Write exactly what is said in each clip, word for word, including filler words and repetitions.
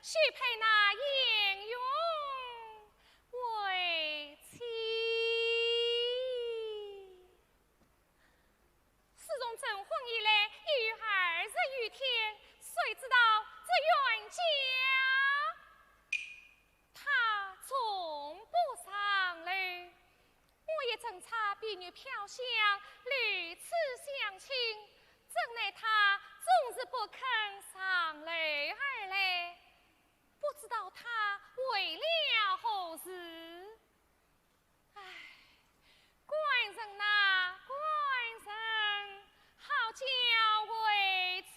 许配那鄢荣为妻。自从成婚以来，已有二十余天，谁知道这冤家他从不上楼。 我也曾差婢女飘香，屡次相请，怎奈他总是不肯上楼而来，不知道他为了何事。唉，官人呐，官人，好叫为妻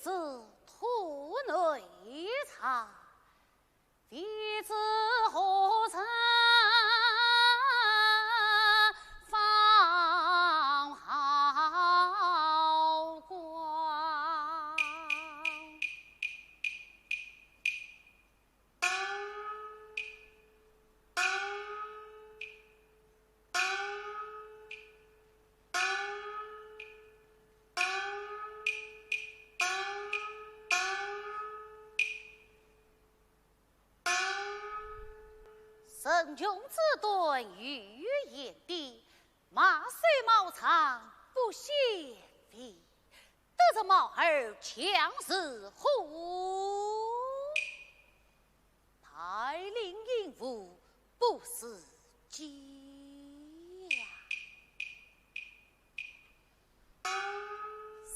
是土内藏，未知何人放好光。 人穷志短如燕蝶，马瘦毛长不显肥。得着毛儿强似虎，带领营户不似鸡呀。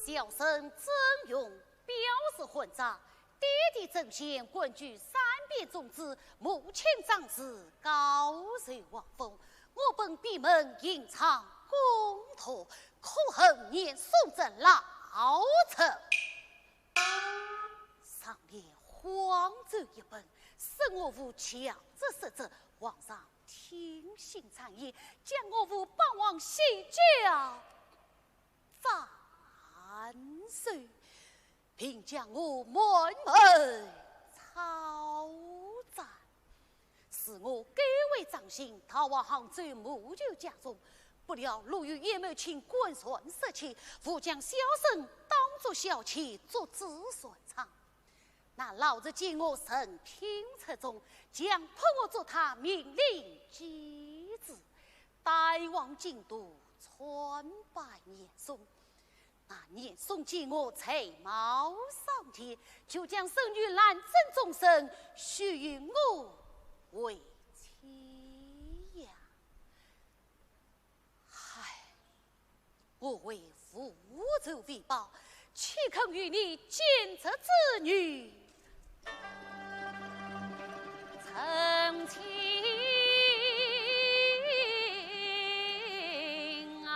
小生曾荣，表字混账，爹爹曾铣，官居三边总制，母亲张氏，高寿皇封。我本闭门吟唱公读，可恨严嵩这老贼，上联荒州一本，说我无教则失则，皇上听信谗言，将我无霸王洗脚 斩首，并将我满门抄斩。是我改为张姓，逃往杭州募求家中，不料路遇鄢懋卿官船失窃，误将小生当作小妾，捉至船舱。 那老贼见我人品出众，强迫我做他命令继子，带往京都参拜严嵩。那严嵩见我才貌双全，就将孙女兰贞终身许与我为妻呀。 唉，我为父仇未报，岂肯与你奸贼之女成亲啊？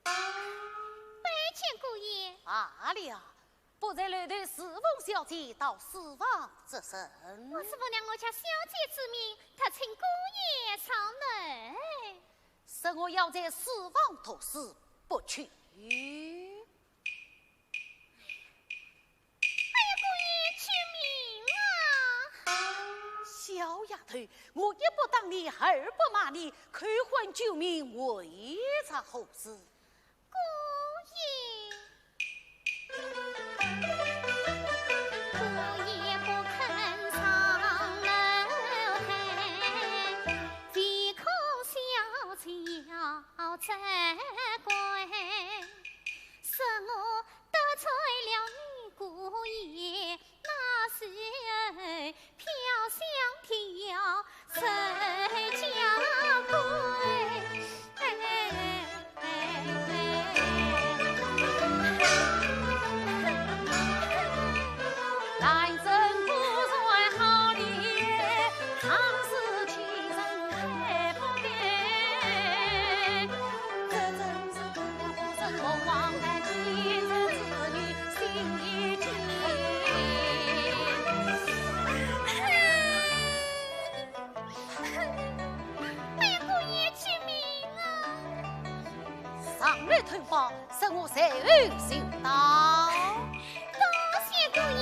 拜见姑爷。罢了，不才楼头侍奉小姐到书房作甚？我是奉了我家小姐之命，特请姑爷上楼。说我要在书房读书，不去。 哎呀，姑爷，救命啊！小丫头，我一不打你，二不骂你，扣唤救命，为着何事？姑爷，姑爷不肯上楼台，唯恐小姐要责怪，说我 得罪了你姑爷，那时飘香飘水家规。上楼探望，待我随后就到。多谢姑爷。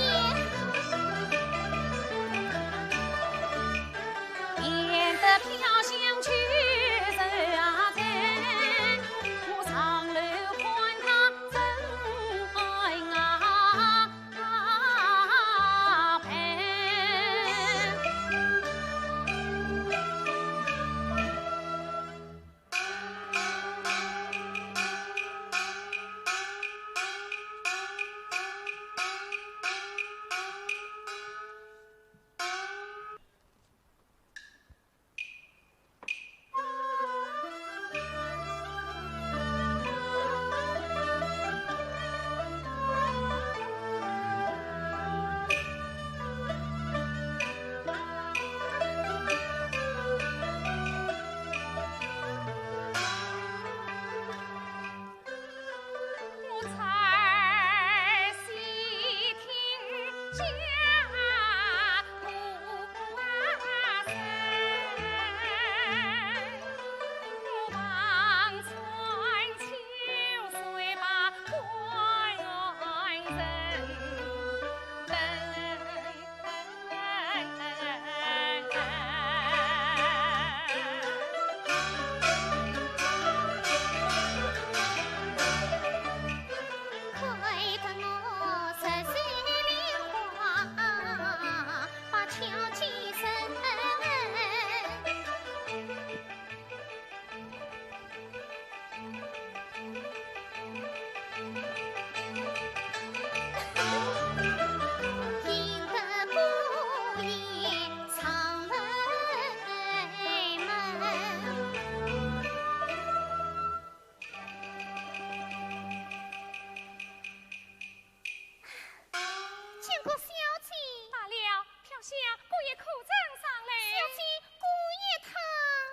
见过小姐。罢了，飘香，姑爷可曾上来？小姐，姑爷他，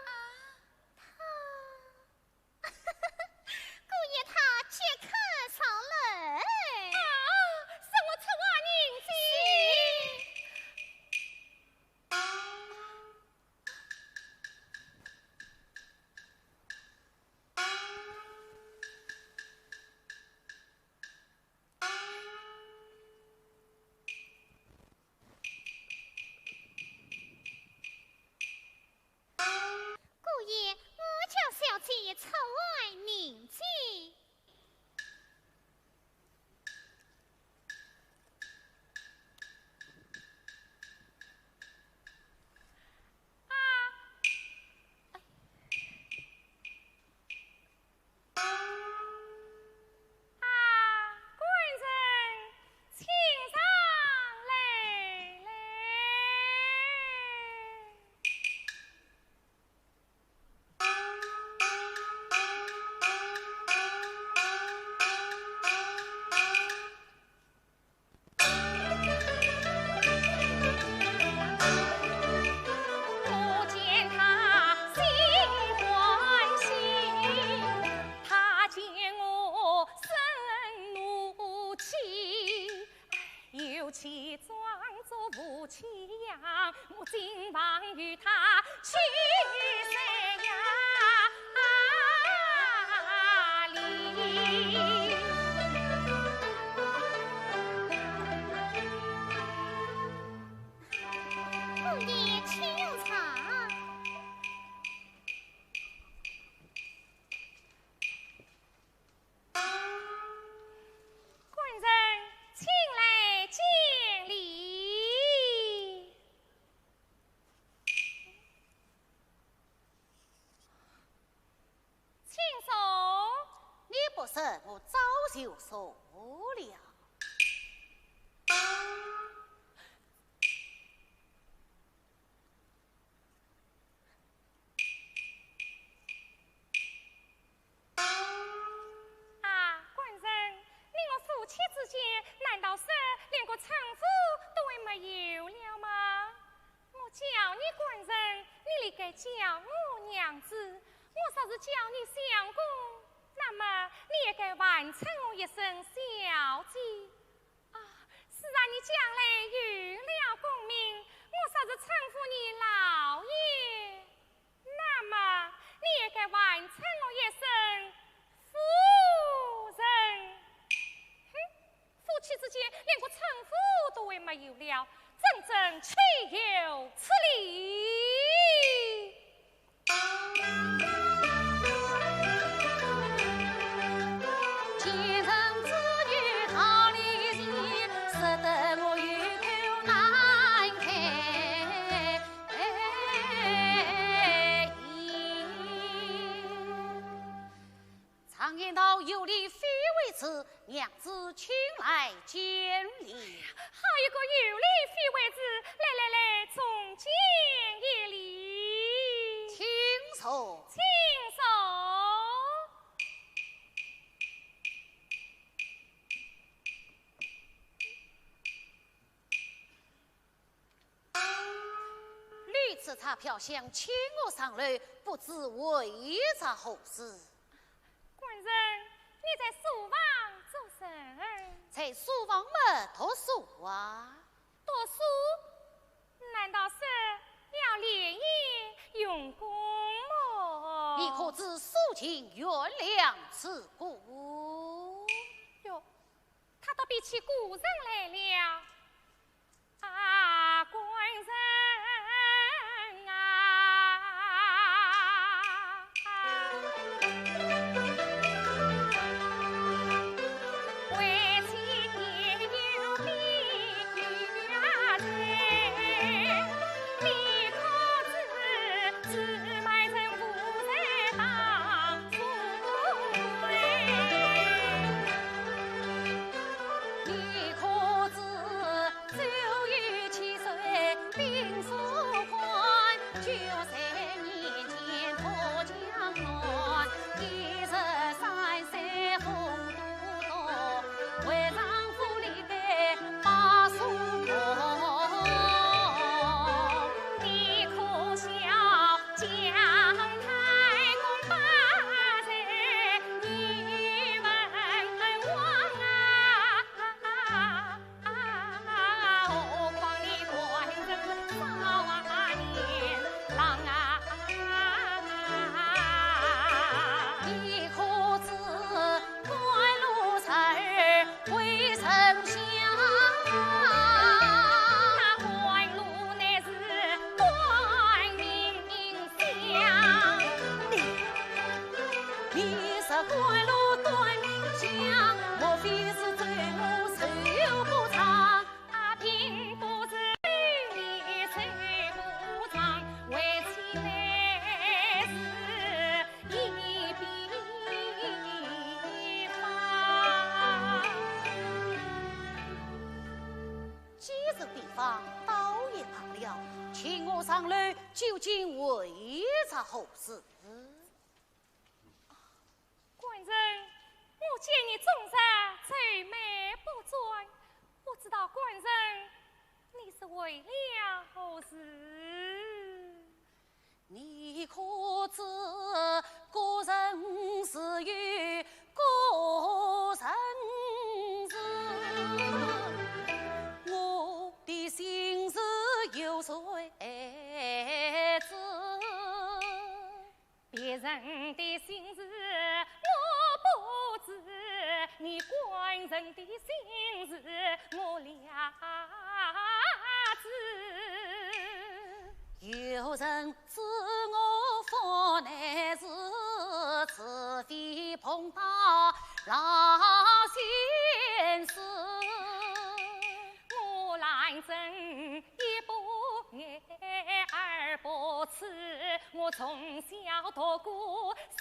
啊，他，姑爷他即刻上来。啊，容我出外迎接。是。 姑爷，我叫小姐出外迎接。 啊，啊，官人，请上来，来。 我见他心欢喜，他见我生怒气，尤其装作无奇样，我竟望与他去谁呀？ 姑爷请上。官人，请来见礼。 请坐。你不说，我早就坐了。啊，官人，你我夫妻之间，难道说连个称呼都还没有了吗？ 我叫你官人，你理该叫我娘子；我若是叫你相公，那么你也该还称我一声小姐。啊，是啊，你将来有了功名，我若是称呼你老爷，那么你也该还称我一声夫之间，连个称呼都还没有了，真正岂有此理！贱人之女逃离前，使得我有口难开。常言道，有理非为之，娘子请来见礼。好一个有理非为之，来来来，重见一礼。请坐。请坐。 女子差飘香请我上楼，不知为着何事？官人，你在书房做甚？在书房么读书啊。读书？难道是要连夜用功么？你可知苏秦悬梁刺股？哟，他倒比起古人来了。 啊，官人啊！你可知 既是比方，倒也罢了，请我上楼，究竟为着何事？ 官人，我见你终日愁眉不展，不知道官人你是为了何事？你可知个人自有个人事，我的心事有谁知？ 别人的心事我不知，你官人的心事我了知。有人知我福难事，除非碰到老仙师。我兰贞 一不二，二不痴，我从小读过十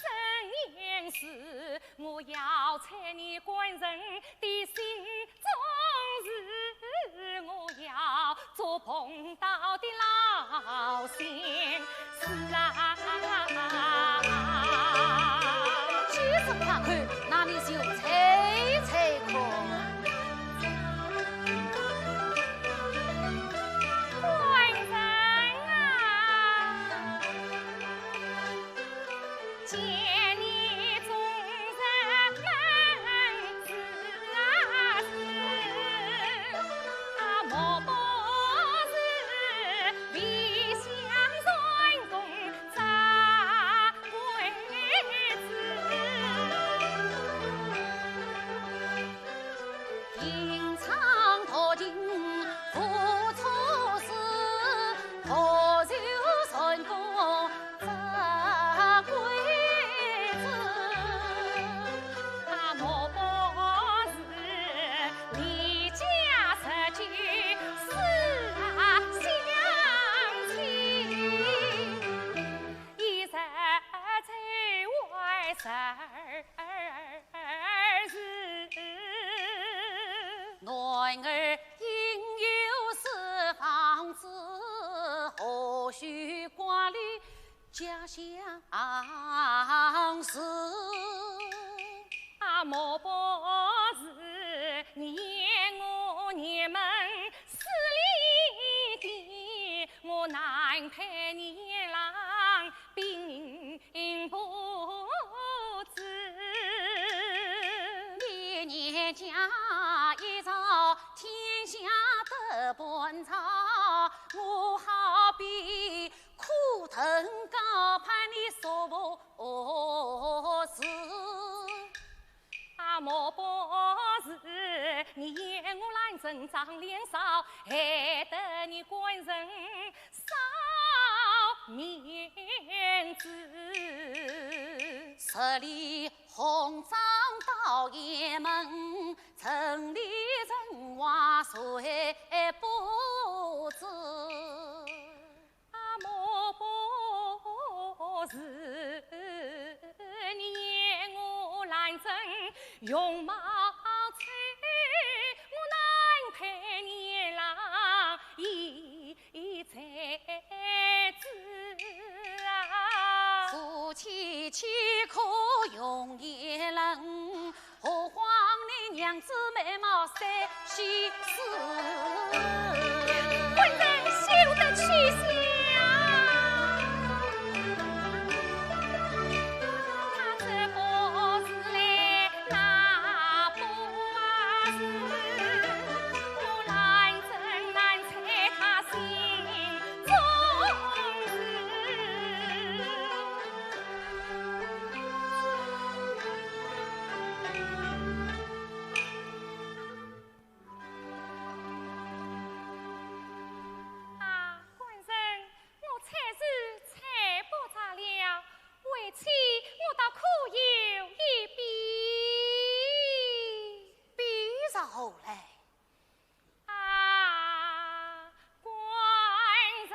年书，我要猜你官人的心中事，我要做碰到的老仙 是啊。既是怕看，那你就猜猜看。官人啊，见你终日闷思啊思，啊，莫不是未相传儿应有四方知，何须挂虑家乡事？啊，莫不是你言我年门势利的，我难配年郎并 不知。你年家已老，天下得半朝，我好比苦藤高攀你所不是。啊，莫不是你言我兰贞长脸少，害得你官人 少面子。十里红妆到雁门，城里人话谁不知？啊，莫不是你言我兰贞容貌丑，我难配年郎 才子啊。夫妻岂可容易冷，何况你娘子美貌三十四。官人休得取笑。他这个是来 那不是我兰贞难在他心中事。啊，官人，我猜是猜不着了，为妻我倒可有一比。 比如何来？啊，官人。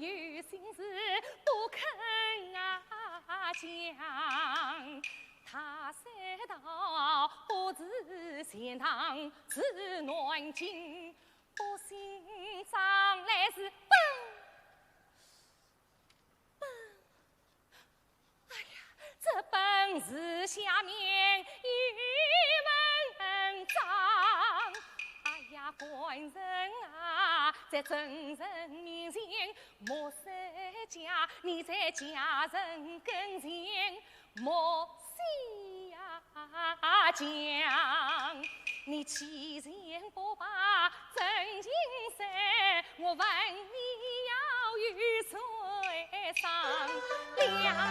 有心事不肯啊讲，他说道不知钱塘是南京，不信上来是本本。哎呀，这本是下面一文章。哎呀，官人啊，在众人面前莫说假，你在家人跟前莫虚呀讲。你既然不把真情说，我问你要与谁商量啊？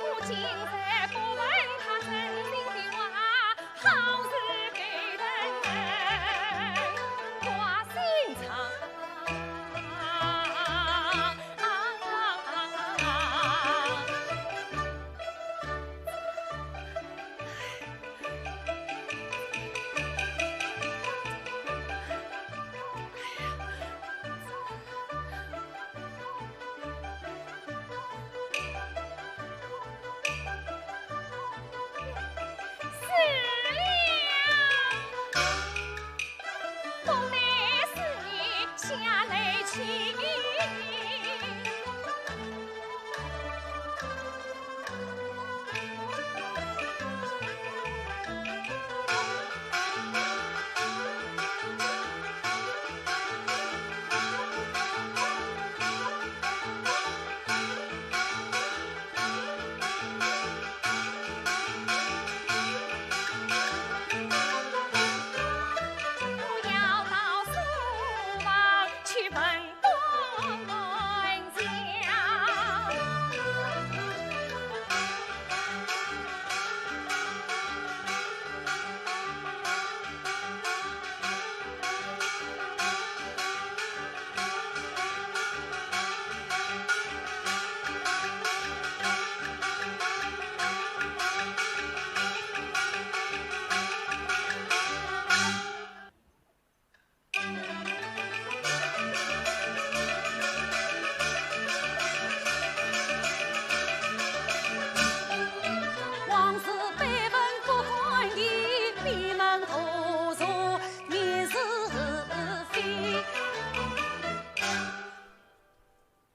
我今日不问他真情的话，好事给人挂心肠。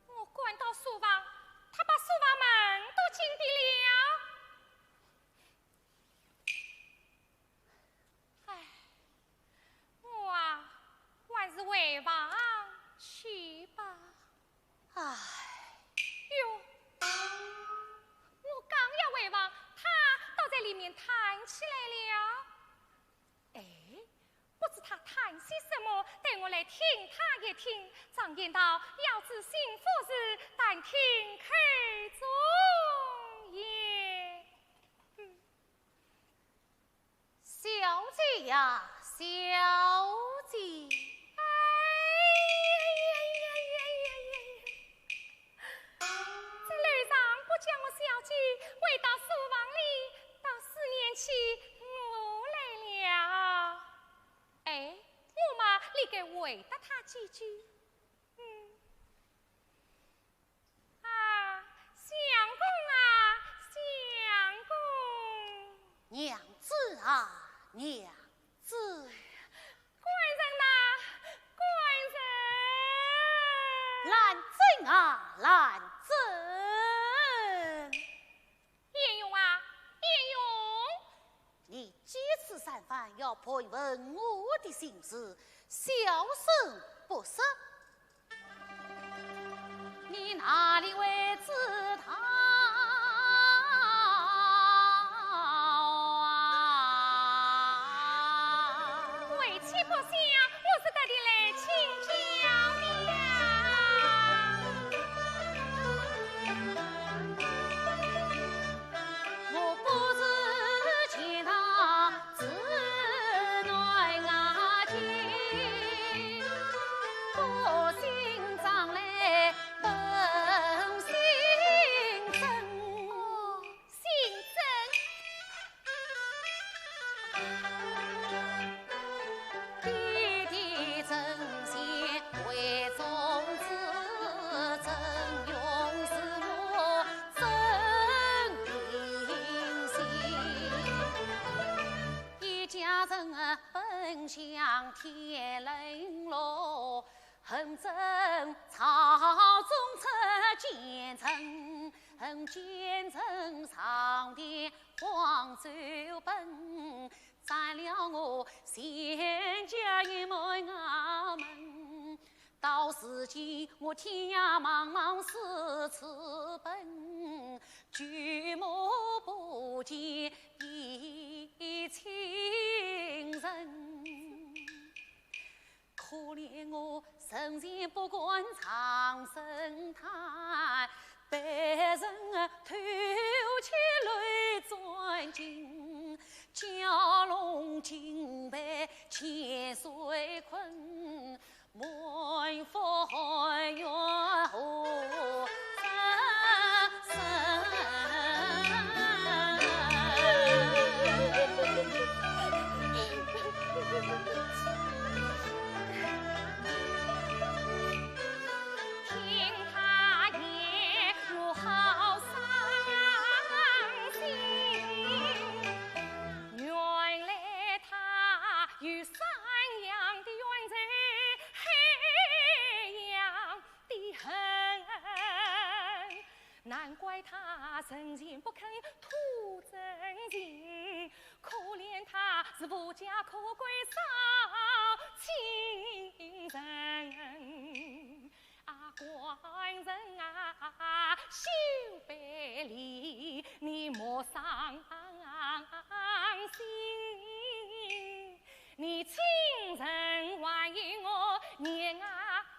我赶到书房，他把书房门都紧闭了。唉，我啊，还是回房去吧。唉。哟，我刚要回房，他倒在里面叹起来了。 哎，不知他叹些什么，待我来听他一听。常言道，要知心腹事，但听口中言。嗯。小姐呀，小姐。哎呀呀呀呀呀呀！ 这楼上不叫我小姐，回到书房里，倒思念起我来了。哎，我嘛，理该回答他几句。嗯。啊，相公啊，相公。娘子啊，娘子。 官人呐，官人！兰贞啊，兰贞！晏荣啊，晏荣！你几次三番要盘问我的心事，小声不说。 你哪里会知道啊？为妻不想，我是特地来请教的呀。我不是见他 自然啊，不信上来问心。人本想天人乐，恨憎朝中出奸臣，恨奸臣上殿光奏本，斩了我全家一门衙门。 到如今我天涯茫茫四处奔，举目不见一亲人。可怜我人前不敢长声叹，被人偷去泪钻尽，蛟龙惊被千岁困， 满腹寒怨何生生。听他言，我好伤心。 原来他有山阳的冤仇，海洋的恨，难怪他人前不肯吐真情。可怜他是无家可归少亲人。 啊，官人啊，休别离，你莫伤心。你今日还与我念啊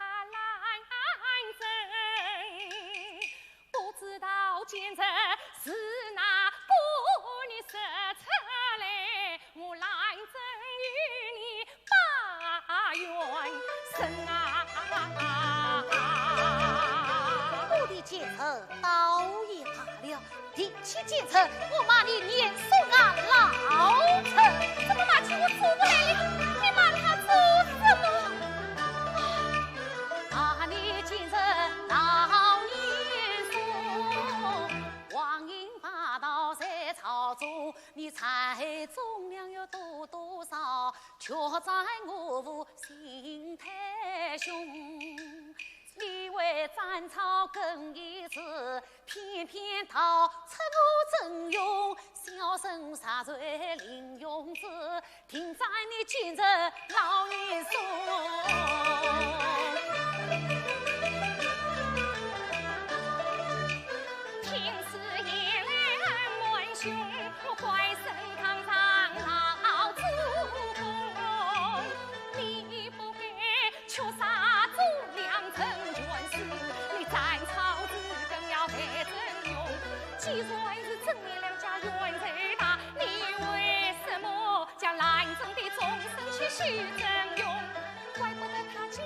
兰贞，不知道奸臣是哪个，你说出来，我兰贞与你 把冤伸啊！我的奸臣倒也罢了，提起奸臣，我骂你年叔啊老臣。怎么骂起我做不来了？你骂他做什么？骂你奸臣老年叔，荒淫霸道在朝中，你在中央有多多少 却在我府心太凶。你为斩草更一枝，偏偏逃出我曾荣，小生杀罪林永志，定斩你奸臣老年叔。听此言来恨满胸，我怪身堂上老祖宗。 你不该缺少忠良真权势，你斩草除根要害曾荣。既然是曾荣两家冤仇大，你为什么将兰贞的终身去许曾荣？怪不得他奸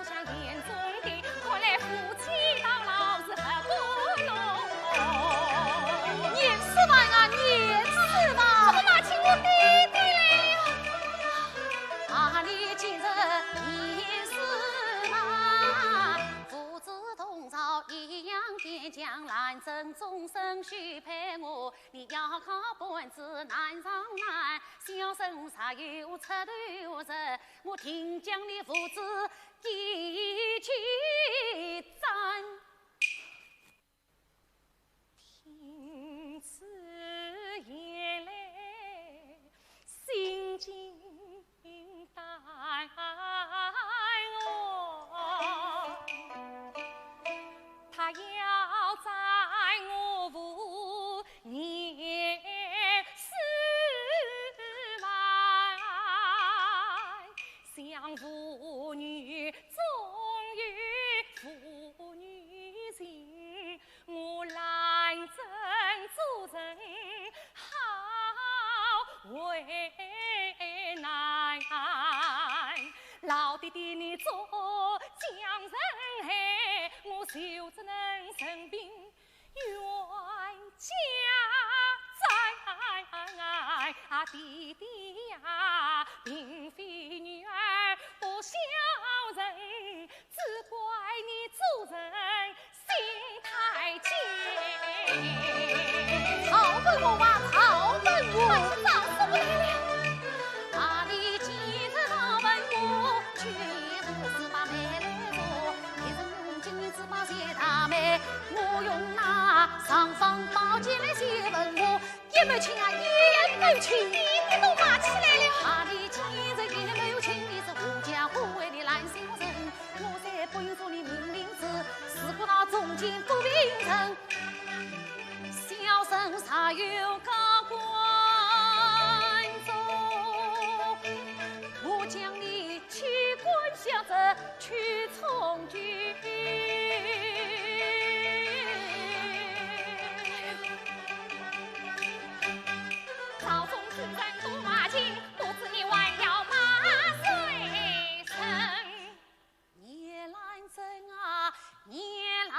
臣眼中钉，看来夫妻到老是合不拢。年叔啊，年叔啊！怎么骂起我爹爹来了？ 啊，你今日也是嘛，父子同朝一样的将兰贞终身许配我，你要靠半子难上难，小生若有出头日，我定将你父子一起斩。 听此言来，心惊胆寒。他要斩我父年四万，想父女终有父女情， 我兰贞做人好为难。老爹爹你做将人害，我就只能任凭冤家斩。啊，爹爹呀，并非女儿不孝顺， 只怪你做人心太急。曹文华啊，曹文华！啊，你找什么来了？啊，母亲啊，严母亲，你，你都骂起来了。啊，你今日严母亲，你是狐假虎威的烂小人，我在本院说你命令子，如果那中间不平衡，小生若有告官状，我将你 去官小者去从军。朝中之人都骂尽，不知你还要骂谁人？严兰贞啊，严兰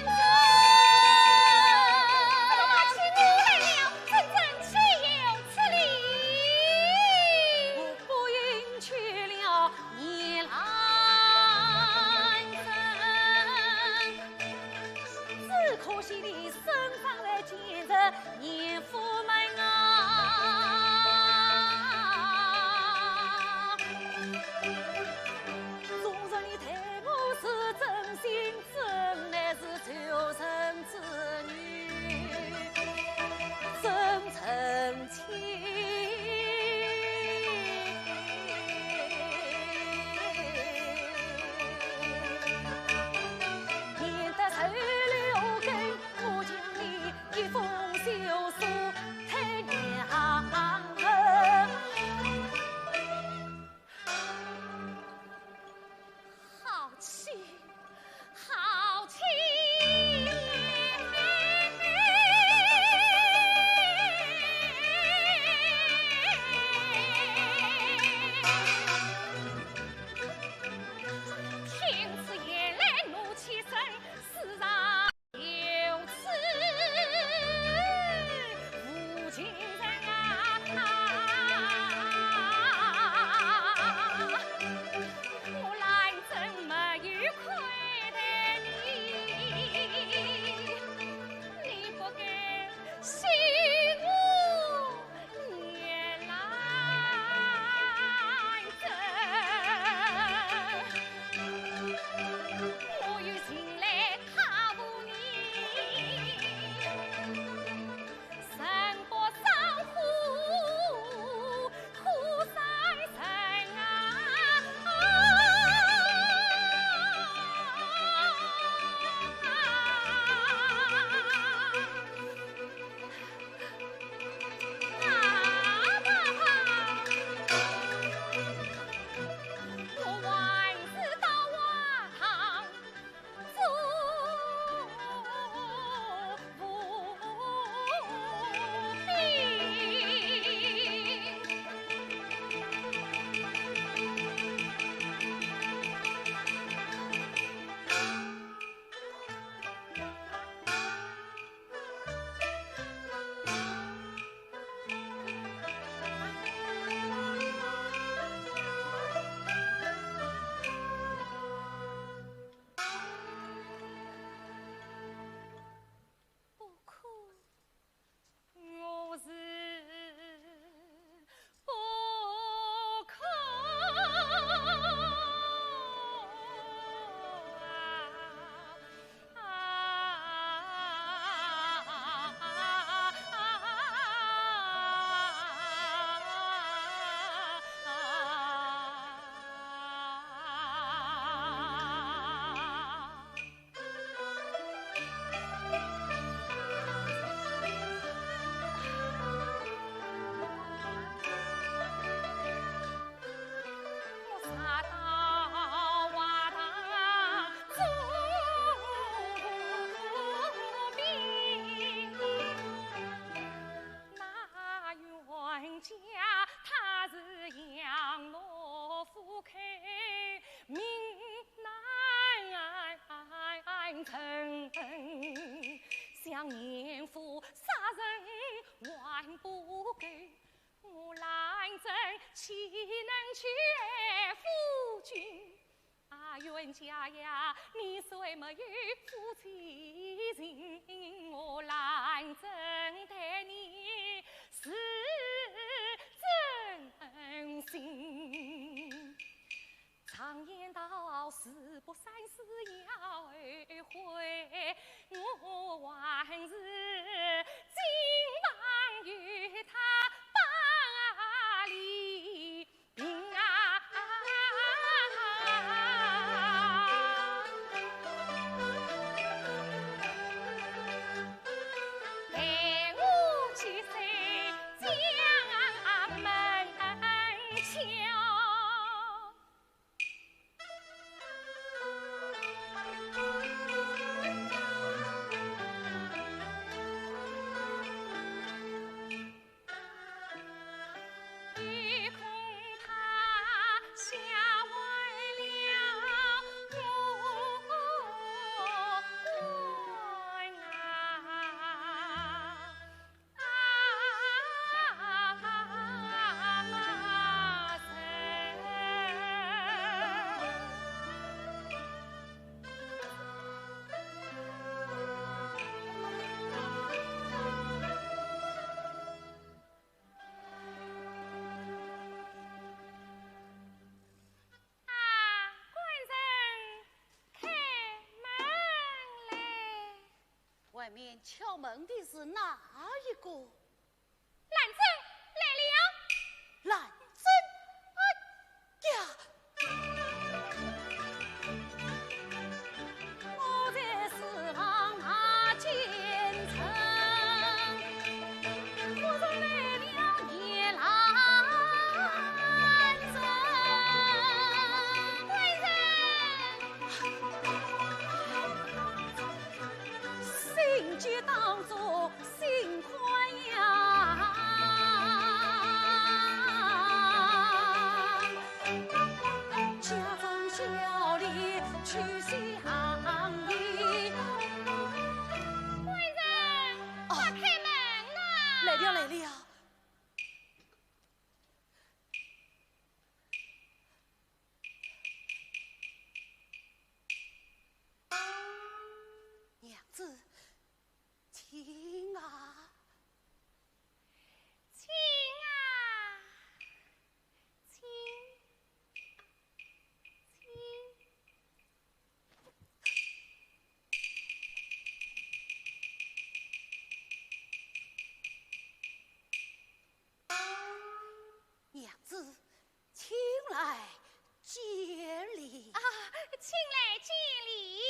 贞！怎么骂起我来了？ 真正岂有此理！我不应娶了严兰贞，只可惜你身上来见着严府门啊。纵然你太婆是真心 真乃是仇人之女，真成亲。免得受了根，我将你一封休书，太娘。 好气，好气！听此言来怒气生，世上 有此无情人啊！我兰贞没有亏待你，你不该休我 严兰贞，我有情来踏步你，人不赏识，虎伤人啊！ 不可，我是 不可啊！那冤家他是养老府开名难成，想严府杀人还不够，我兰贞岂能去爱夫君？ 啊，冤家呀，你虽没有夫妻情，我兰贞待你是真心。常言道，事不三思要后悔，我还是面敲门的是哪一个？兰贞来了。兰贞？哎呀！我在书房拿奸臣，忽然来了叶兰贞。官人！ 心急当作心宽呀，家中小礼去相迎。官人，哦。快开门呐！来了，来了。 娘子，请啊。请啊，请，请。 娘子，请来见礼。啊，请来见礼。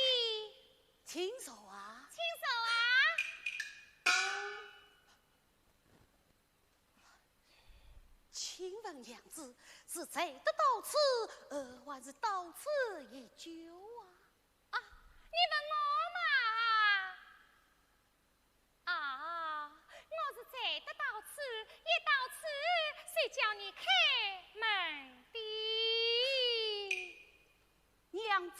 请坐啊。请坐啊。请问娘子，是才得到此，呃，还是到此已久啊？啊，你问我嘛？ 啊，我是才得到此，一到此，谁叫你开门的？娘子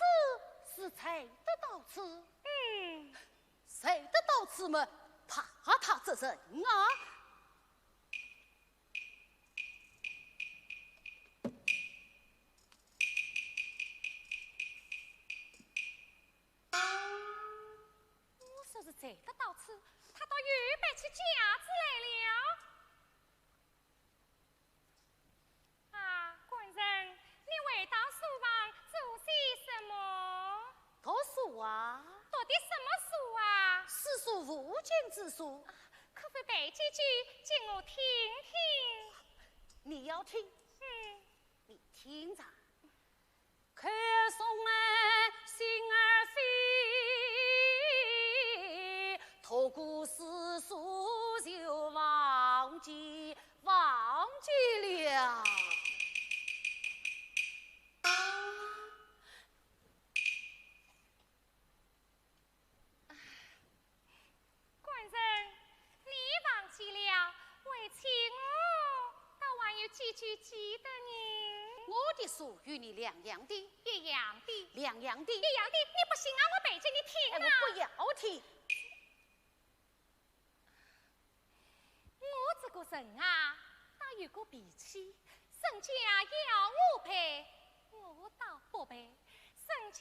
是才得到此？嗯。才得到此么，怕他这人啊？ 我说是才得到此，他倒又摆起架子来了。啊，官人，你回到书房做些什么？读书啊。读的什么书啊？四书五经之书。啊，可否背几句给我听听？你要听？嗯。你听着。 口诵哎，心儿飞，读过四书就忘记，忘记了。 官人，你忘记了，为妻我倒还有几句记得呢。我的书与你两样的。一样的。两样的。一样的，你不信啊，我背给你听啊。哎，我不要听。 我这个人啊，倒有个脾气，人家要我背，我倒不背，人家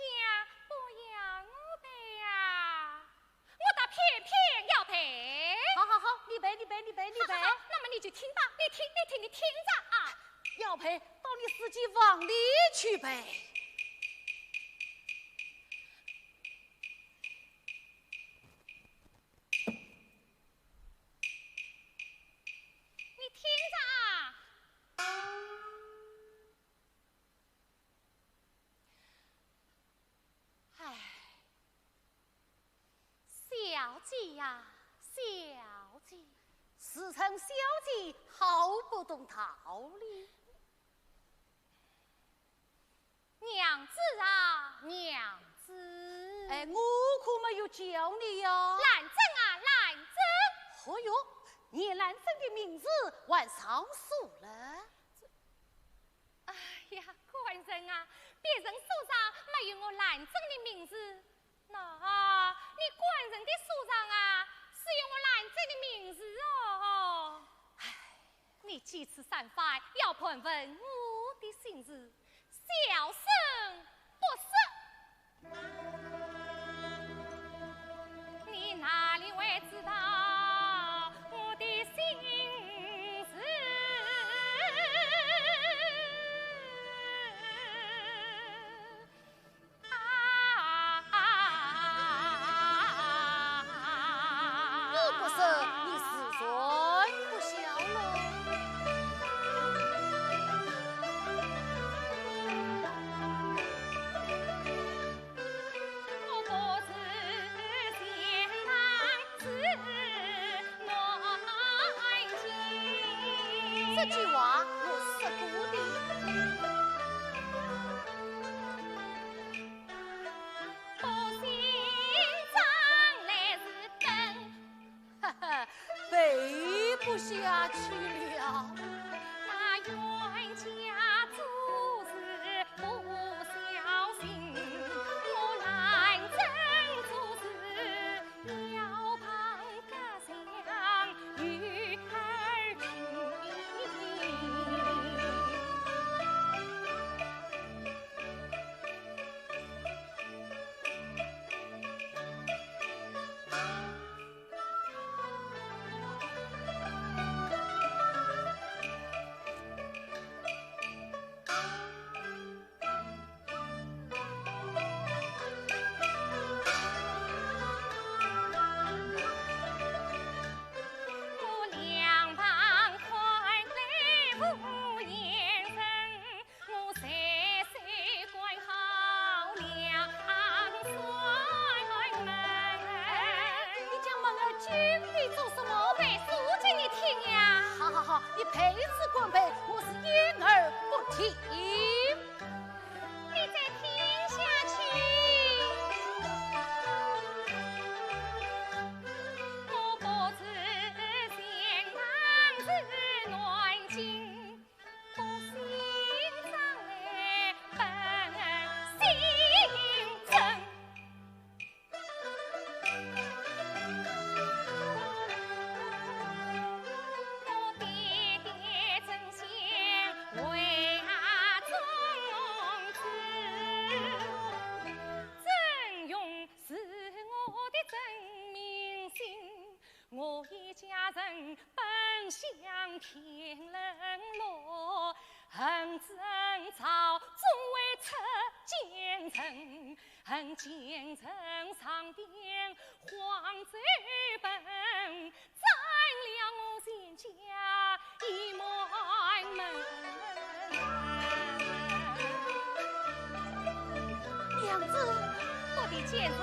不要我背呀，我倒偏偏要背。好好好，你背，你背，你背，你背。好好好，那么你就听吧，你听，你听，你听着啊。要背，到你自己房里去背。 你听着啊。唉，小姐呀，小姐。自称小姐，好不懂道理。 娘子啊，娘子。哎，我可没有叫你呀。兰贞啊，兰贞。哦哟，连兰贞的名字还上书了。哎呀，官人啊，别人书上没有我兰贞的名字， 那，你官人的书上啊，是有我兰贞的名字哦。唉，你几次三番要盘问我的心事，小生不说，你哪里会知道我的心事？这句话我说过的。哈哈，背不下去了。哎，你将门儿紧闭做什么？我背书给你听呀。好好好，你背子滚背，我是掩耳不听。你再听下去。娘子，我的奸臣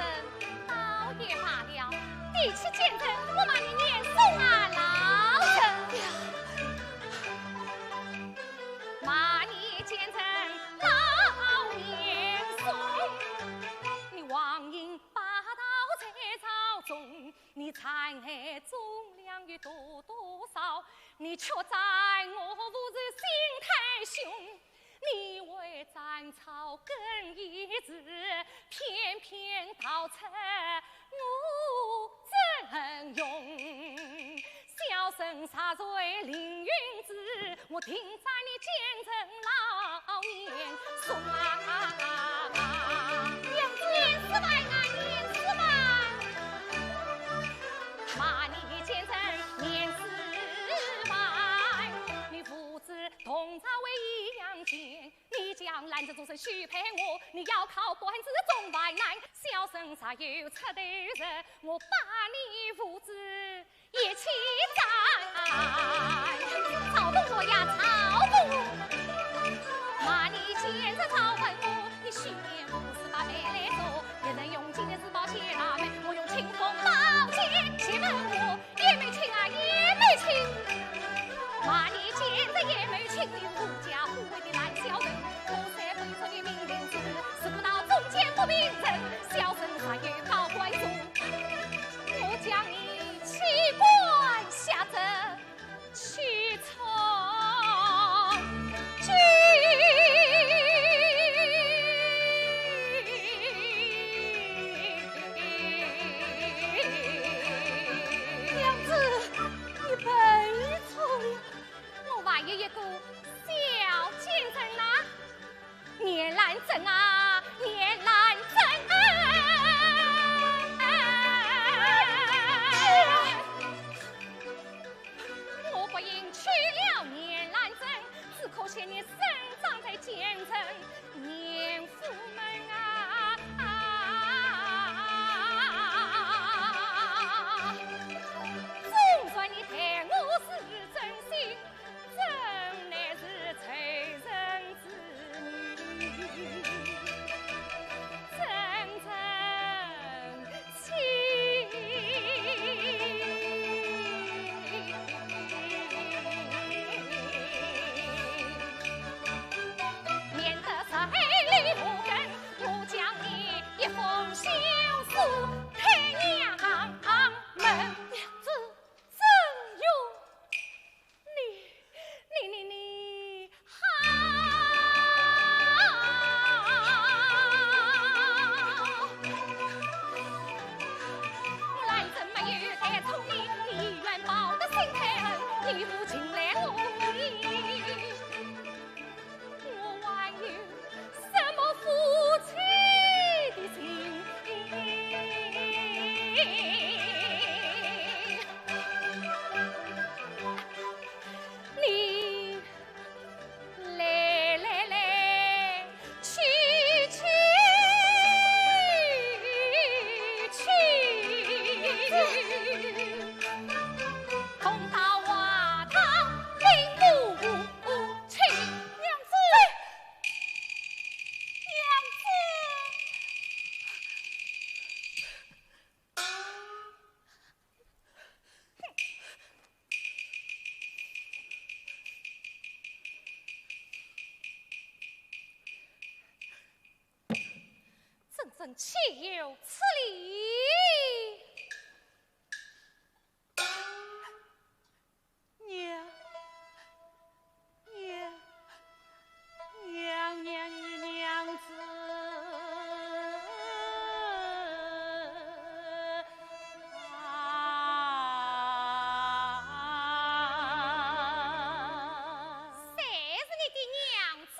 倒也罢了，提起奸臣，我骂你年送啊老臣。骂你奸臣老年送，你王英霸道在朝中，你残害忠良有多多少，你却占我父子心太凶。你为斩草根一枝，偏偏逃出我阵容。小生杀谁凌云志，我定斩你奸臣老年送啊！娘子，念此番啊，念此番！骂你奸臣念此番，你父子同朝为义扬言， 你将兰贞终身许配我，你要靠本子中万难。小生若有出头日，我把你父子一起斩。赵文华呀，赵文华，骂你奸臣赵文华，你许仙不是把媒来做，也能用金的珠宝写大媒，我用青锋宝剑写门户。 叶美卿啊，叶美卿，骂你奸臣叶美卿，你狐假虎威的烂小人，我虽不是你命令之子，是故闹中间不平人，小生若有告官状，我将你弃官下镇，去充军。 娘子，你背错了。我还有一个小奸臣呐，严兰贞啊，严兰贞啊。我不因娶了严兰贞，只可惜你生长在奸臣 严府门啊，纵然你待我是真心，怎奈是仇人之女，真正 情。岂有此理！娘，娘，娘，娘，娘子啊！谁是你的娘子？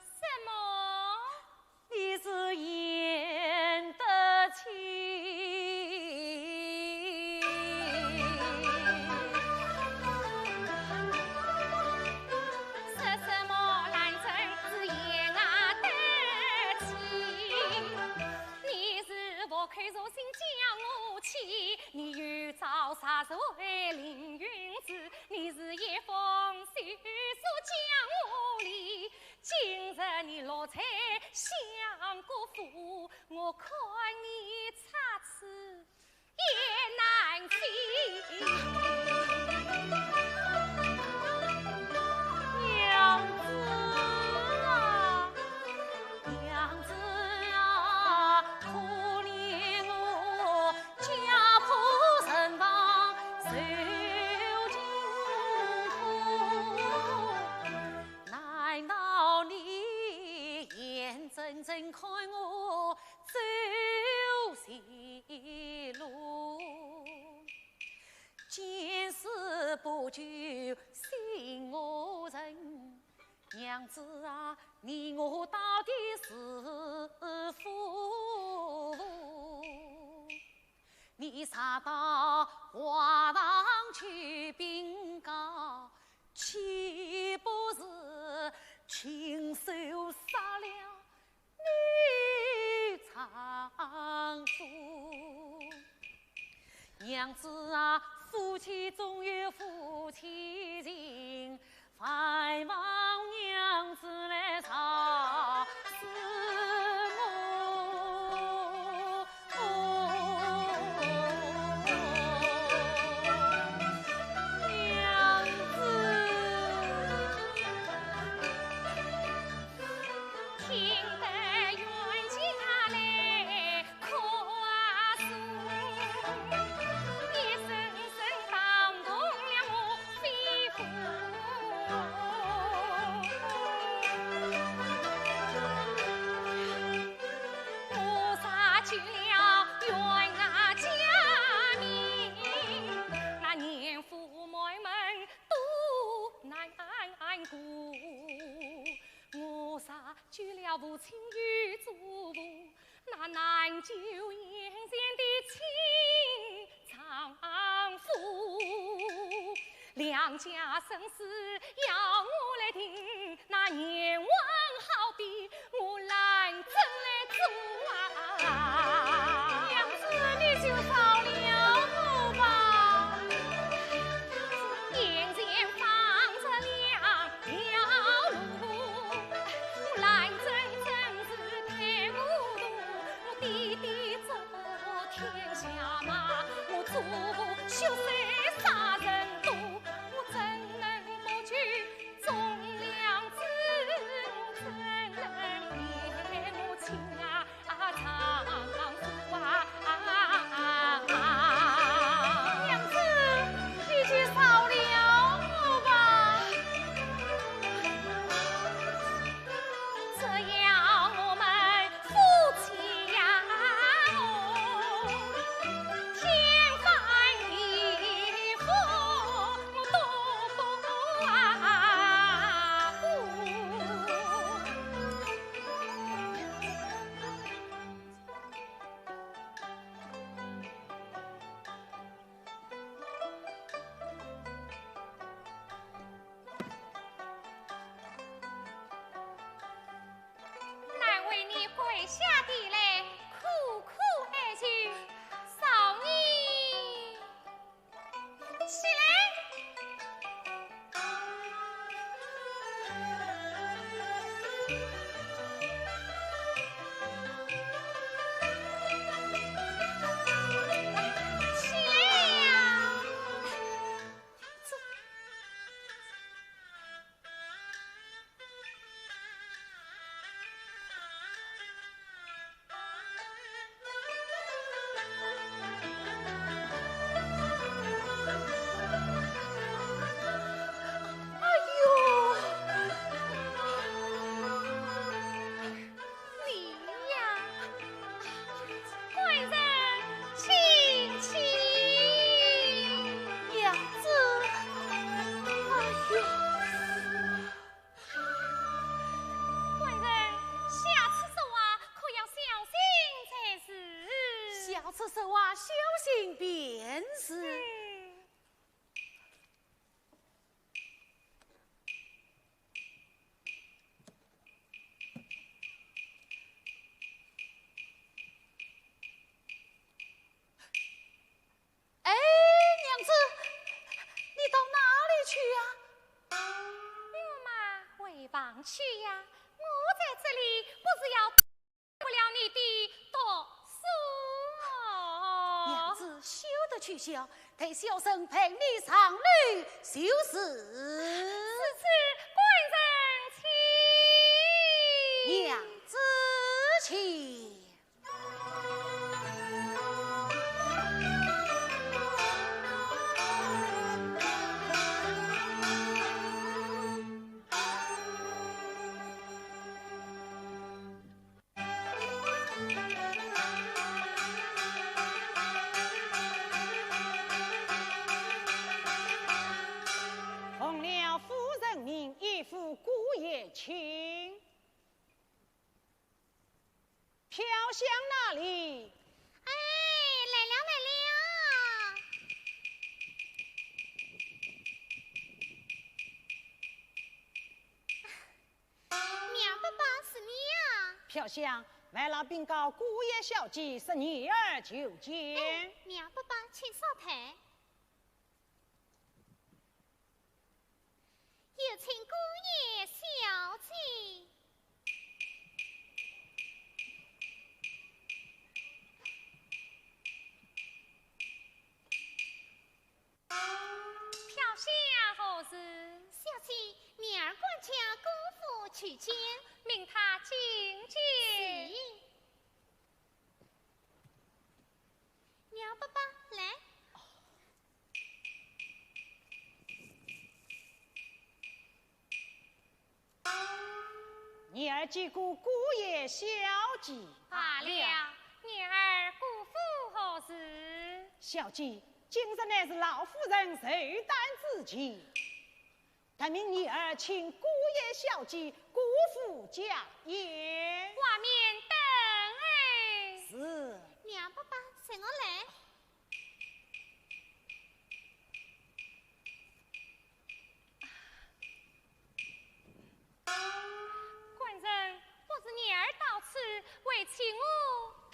什么？你是贤德清。说什么兰贞是贤德清？你是活口若心将我欺，你又招杀手为凌云志，你是一封休书将我离。 今日你落在相国府，我看你插翅也难飞。娘子啊，娘子啊，可怜我家破人亡受尽苦。 难道你眼睁睁看我走邪路？见死不救心何忍？娘子啊，你我到底是夫妇？ 你常到华堂去禀告，岂不是亲手杀了你丈夫？娘子啊，夫妻总有夫妻情， 还望娘子来饶恕我。娘子。听得冤家来 哭诉，一声声打动了我肺腑。我杀去了冤家家名，那年富满门都难过。我杀去了父亲与祖父， 那难救眼前的亲丈夫，两家生死要我来定，那阎王好比我兰贞来做啊。娘子，你就饶了我吧。眼前放着两 条路，我兰贞真是太糊涂，我爹爹做天下妈，我祖父血水杀人多，我怎能不救忠良子？我怎能怨母亲啊？ 啊，丈夫啊，啊，啊，啊。娘子，你就饶了我吧。只要我们夫妻呀，哦，天翻地要此说话，小心便是。嗯。哎，娘子，你到哪里去呀？我嘛，回房去呀。我在这里不是要 不了你的读书哦。娘子，休得取笑，待小生陪你上楼就是。如此官人请。娘子请。 奉了夫人命，一赴姑爷请。飘香哪里？哎，来了，来了。 娘伯伯，是你啊？飘香，外老禀告姑爷小姐，说女儿求见。哎，娘伯伯，请稍退。有请姑爷小姐。 飘香何事？小姐，女儿管家姑父求见。命他进去。是。娘伯伯，来。 女儿见过姑爷小姐。罢了，女儿姑父何事？小姐，今日乃是老夫人寿诞之期，特命女儿请姑爷小姐、姑父家宴。外面等哎。是。娘伯伯，随我来。 官人，不是女儿到此，为妻我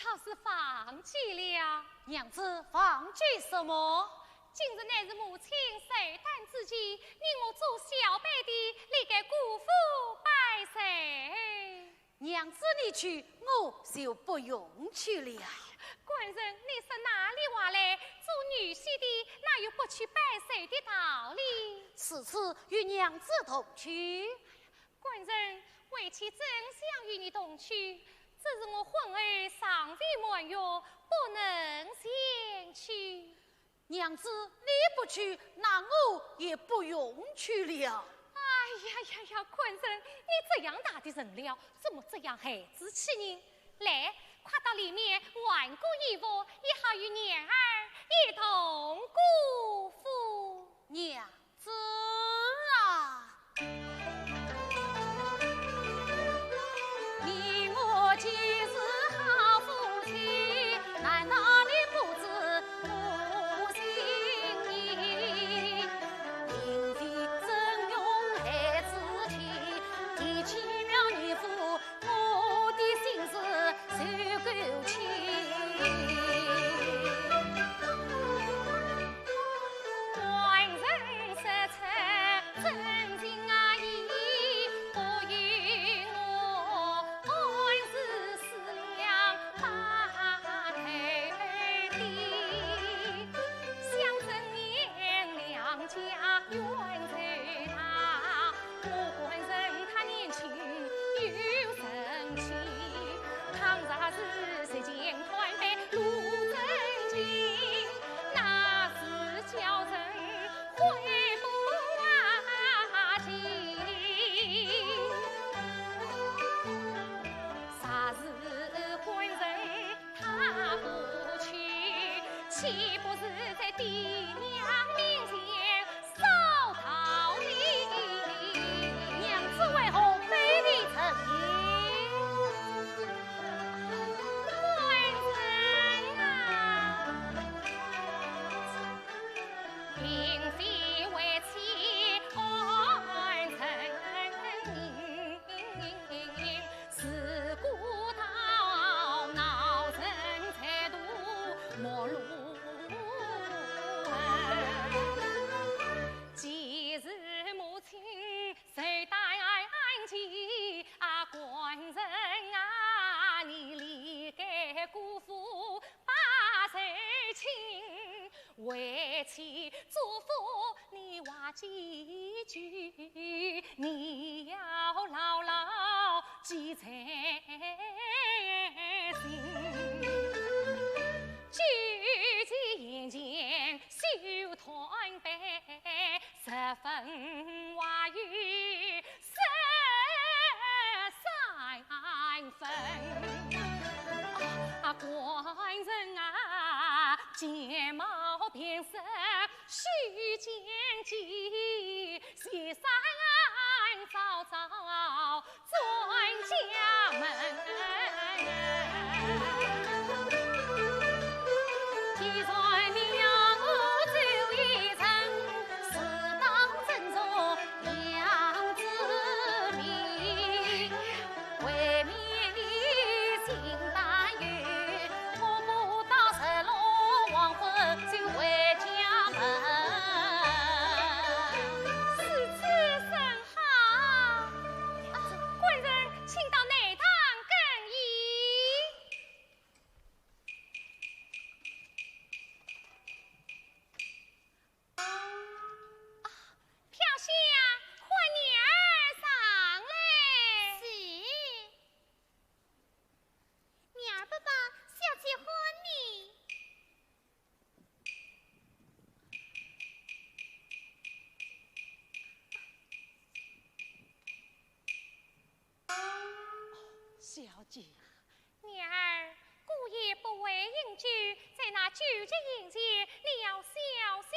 倒是忘记了。娘子，忘记什么？今日乃是母亲寿诞之期，你我做小辈的，理该姑父拜寿。 娘子你去，我就不用去了。官人，你说哪里话来？做女婿的哪有不去拜寿的道理？如此与娘子同去。官人，为妻真想与你同去，只是我婚后尚未满月，不能前去。 娘子，你不去，那我也不用去了。哎呀呀呀，官人，你这样大的人了，怎么这样孩子气呢？来，快到里面换个衣服，也好与女儿一同过府。娘子啊！ 官人说出真情啊意，不由我暗自思量把头低。想真娘两家冤仇大， 我官人他年轻又成器，倘若是世间断配路真情，那是叫人悔不及。若是官人 他不去，岂不是在爹娘面前扫道理？娘子为何背地成亲？官人啊！陌路。其实母亲受担起，啊，官人啊，你离开姑父把谁请？为妻嘱咐你话几句，你要牢牢记在心。举起眼前 手断背，十分话语十三分。啊，官人啊，见貌变色须见机，先生早早 转家门。既然你要我走一程，是当尊重娘子命。未免你心担忧，我不到日落黄昏就回家门。如此甚好。 啊，官人，请到内堂更衣。啊，飘香，唤娘儿上来。是。娘儿伯伯，小姐唤你。 小姐。娘儿，姑爷不会饮酒，在那酒席宴前，你要小心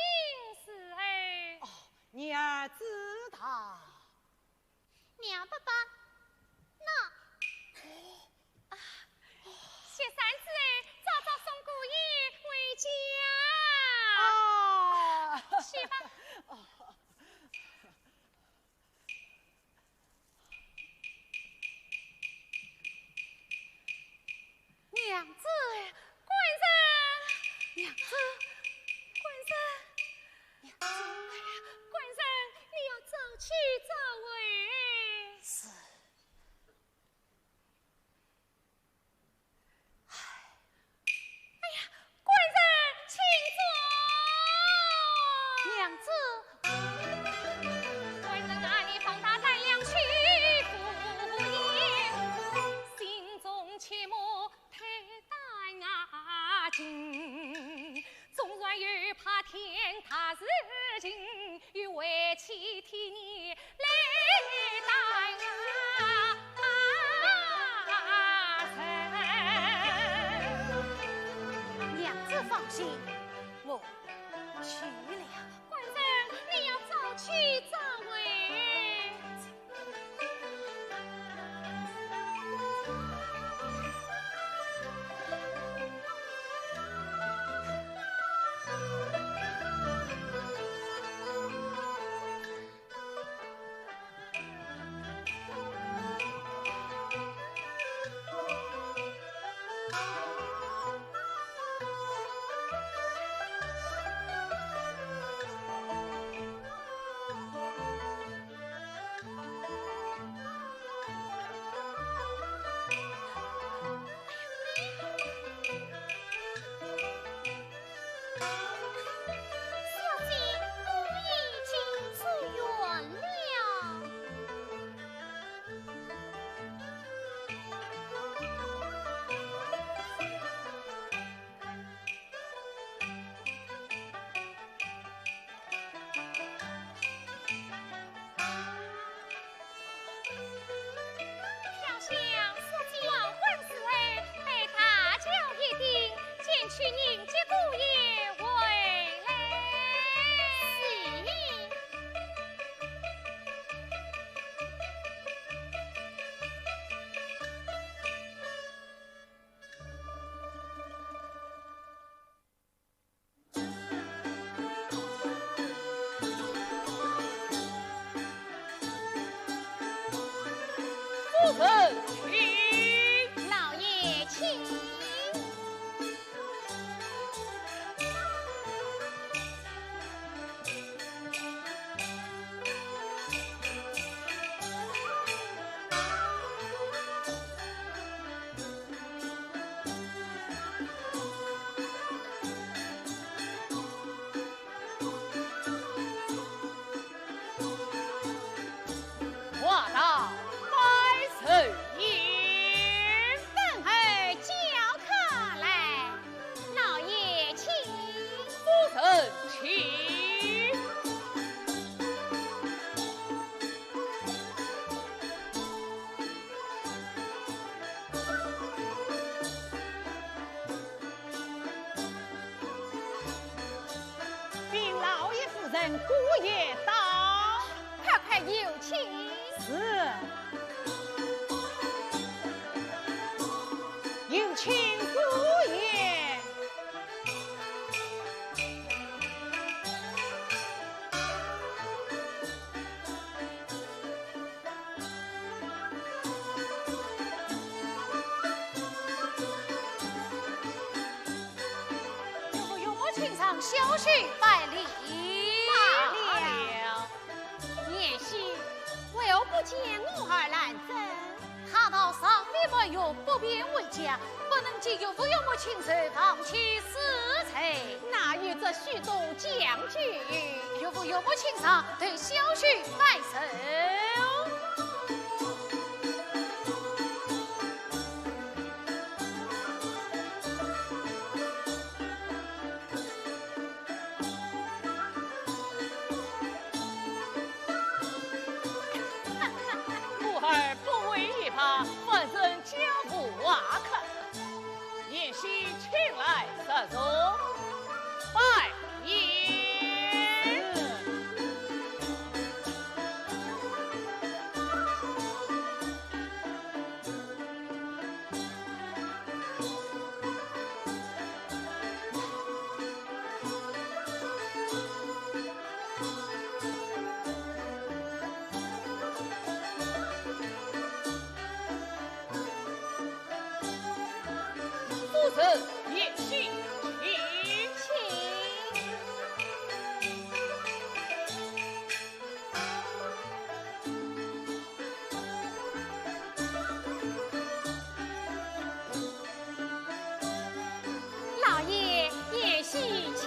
伺候。哦，娘儿知道。 娘伯伯，喏。啊，雪山之后，早早送姑爷回家。啊。去吧。哦。娘子。官人。娘子。官人。 娘子。哎呀，官人，你要早去早回。是。哎。哎呀，官人，请坐。娘子。官人啊，你放大胆量去赴宴，心中切莫 太担啊惊，纵然有怕天大事情，有为妻替你来担啊责。娘子放心，我去了。官人，你要早去早回。人姑爷到。快快有请。是。有请姑爷。 岳父岳母请上，小婿拜礼。罢了。贤婿，为何不见我儿兰贞？她到上林门有不便回家，不能见岳父岳母请罪，放弃死罪。哪有这许多讲究？岳父岳母请上，待小婿拜寿。 我儿不为也罢，反正家无瓦靠。贤婿请来上座，拜揖。 夫人，贤婿请。请。 老爷，贤婿请。请。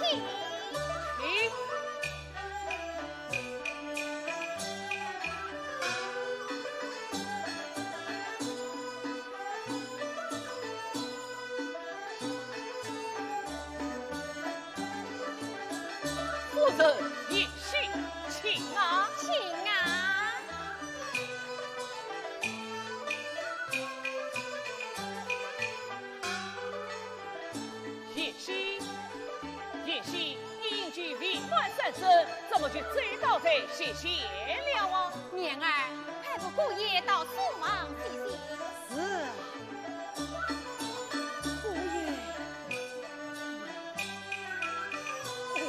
夫人，贤婿请啊。请啊。 贤婿，贤婿，你应该为官三生，怎么就醉倒在席前了啊？年儿，快扶姑爷到书房歇息。是。姑爷。哎，姑爷。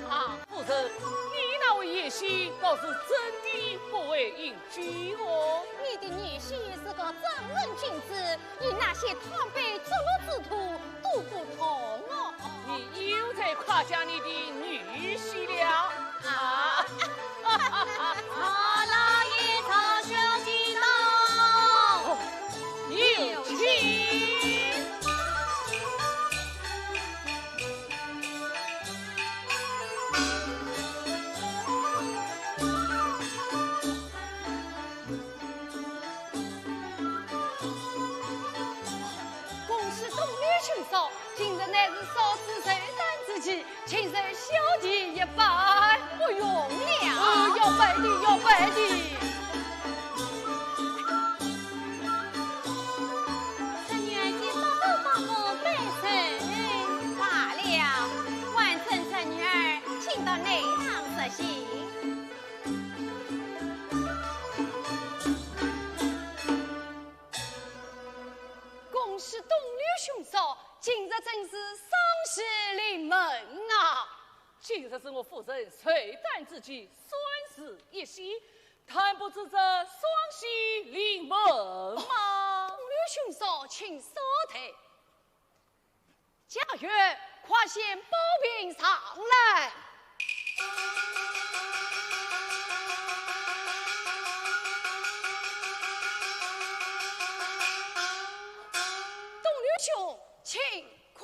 啊，夫人，你那位贤婿倒是真的不会饮酒哦。你的贤婿是个正人君子，与那些贪杯作乐之徒都不同哦。你又在夸奖你的女婿了啊？啊，老爷，曹小姐到。哦，有请。 恭喜东楼兄嫂，今日乃是烧纸寿诞之期，请受小弟一拜。不用了。哦，要拜的，要拜的。侄女儿，请嫂嫂帮我拜寿。罢了，还请侄女儿请到内堂歇息。 恭喜东楼兄嫂，今日真是双喜临门啊！今日是我夫人寿诞之期，双喜一喜，但不知这双喜临门吗？东楼兄嫂，请稍待。 家眷，快掀宝屏上来。东楼兄，请看。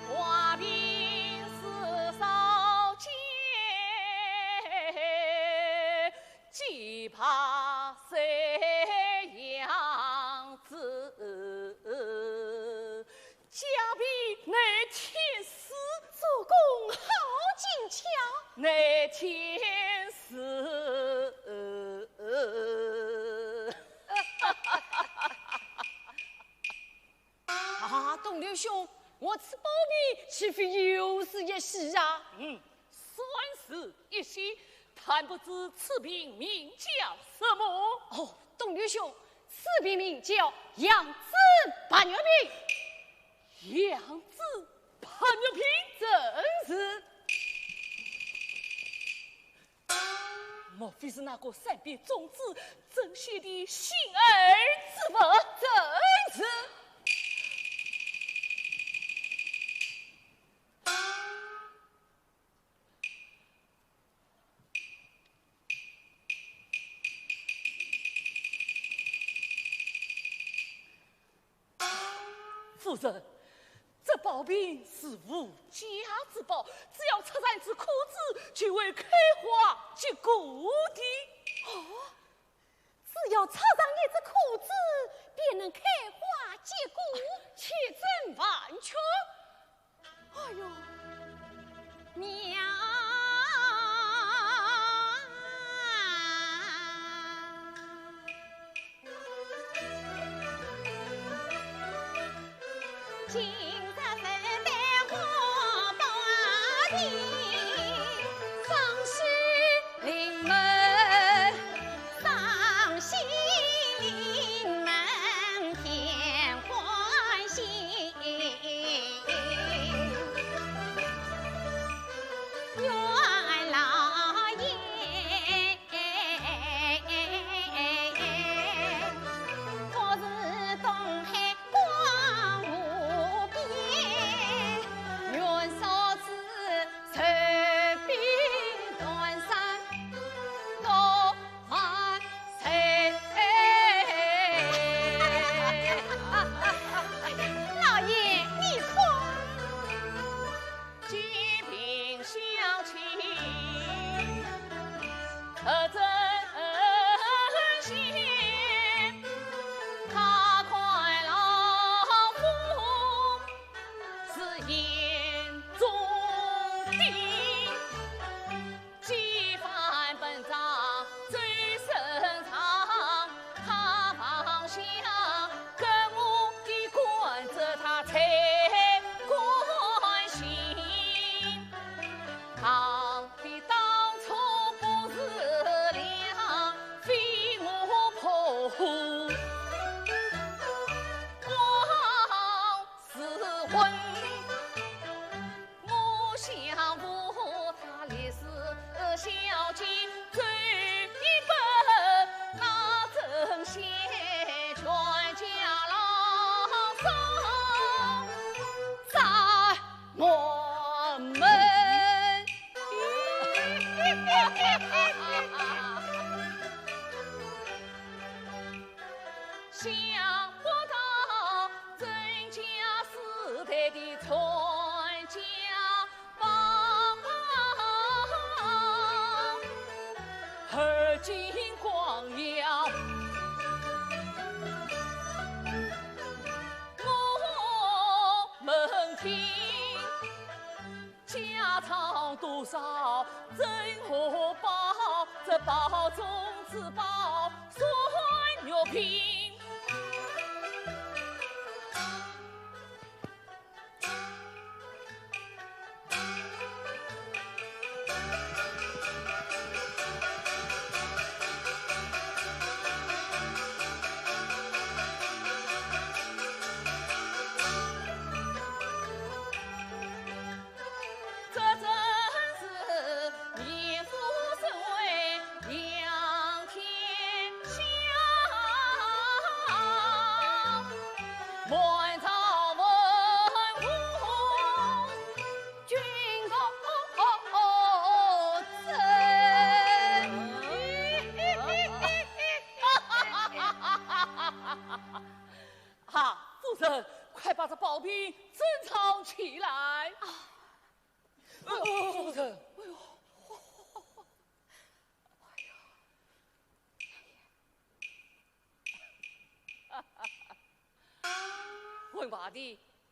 挂屏四扫间，几把谁那天是。啊，东刘兄，我此宝瓶岂非又是一喜啊？嗯，算是一喜，但不知此瓶名叫什么？哦，东刘兄，此瓶名叫羊脂白玉瓶。羊脂白玉瓶？正是。 莫非是那个善变种子曾铣的心爱之物？正是。夫人，这宝瓶是无价之宝，只要拆散此壳子，就会开花结果的。哦，只要拆散一只壳子，便能开花结果？岂真完全？ 哎呦，妙！今日分得我宝地，双喜临门，双喜临门添欢喜。 愿老爷福如东海光无边，愿嫂子寿比南山高 万岁！老爷，你看。金瓶小姐，可真心，她看老夫是眼中钉。 几番奔掌最深长，她望想跟我的官职她才甘心。倘的当初不是良，非我破，枉是昏。 我想我她李氏小姐最本，那真仙全家老少在我门。 想不到曾家世代的传家宝，而今光耀我门庭。 家藏多少珍和宝，这宝中之宝算玉瓶。 这真是面浮生为仰天下，满朝文武君共争。 哈，夫人，快把这宝瓶珍藏起来。啊，哦，夫人。哎呦，哎呀，文华弟，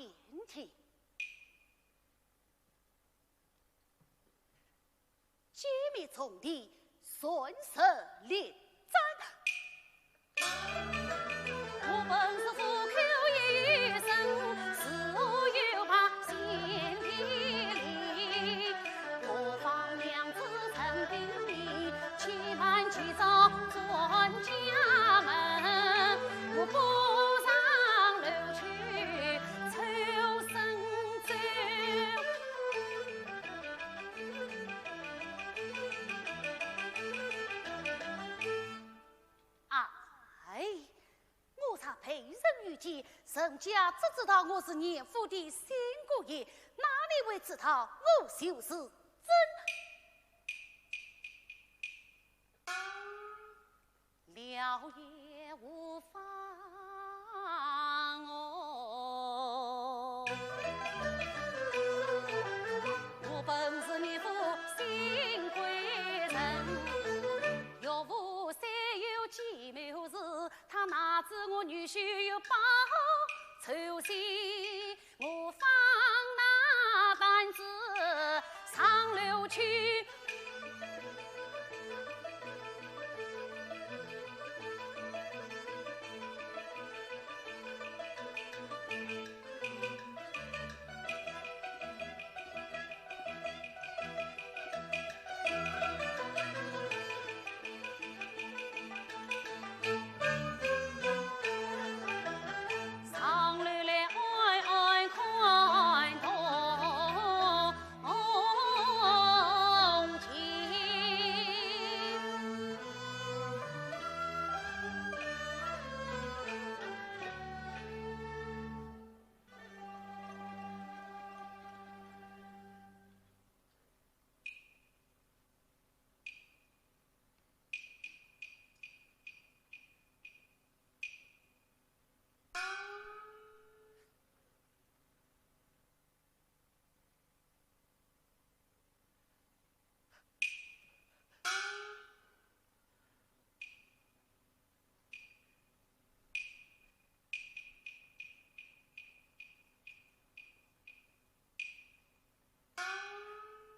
天庭。 皆灭从地，顺势立斩。我本是虎口一生，自幼拜先帝令，何妨娘子成兵礼，且慢祭灶转家门，我不上楼去抽神咒。 哎，我若被人遇见，人家只知道我是严府的新姑爷，哪里会知道我就是真了也无妨哦。我本是严府新贵人，岳父虽有计谋事，他哪知我女婿有报仇心，我放那胆子上楼去。 上楼来暗暗看同情。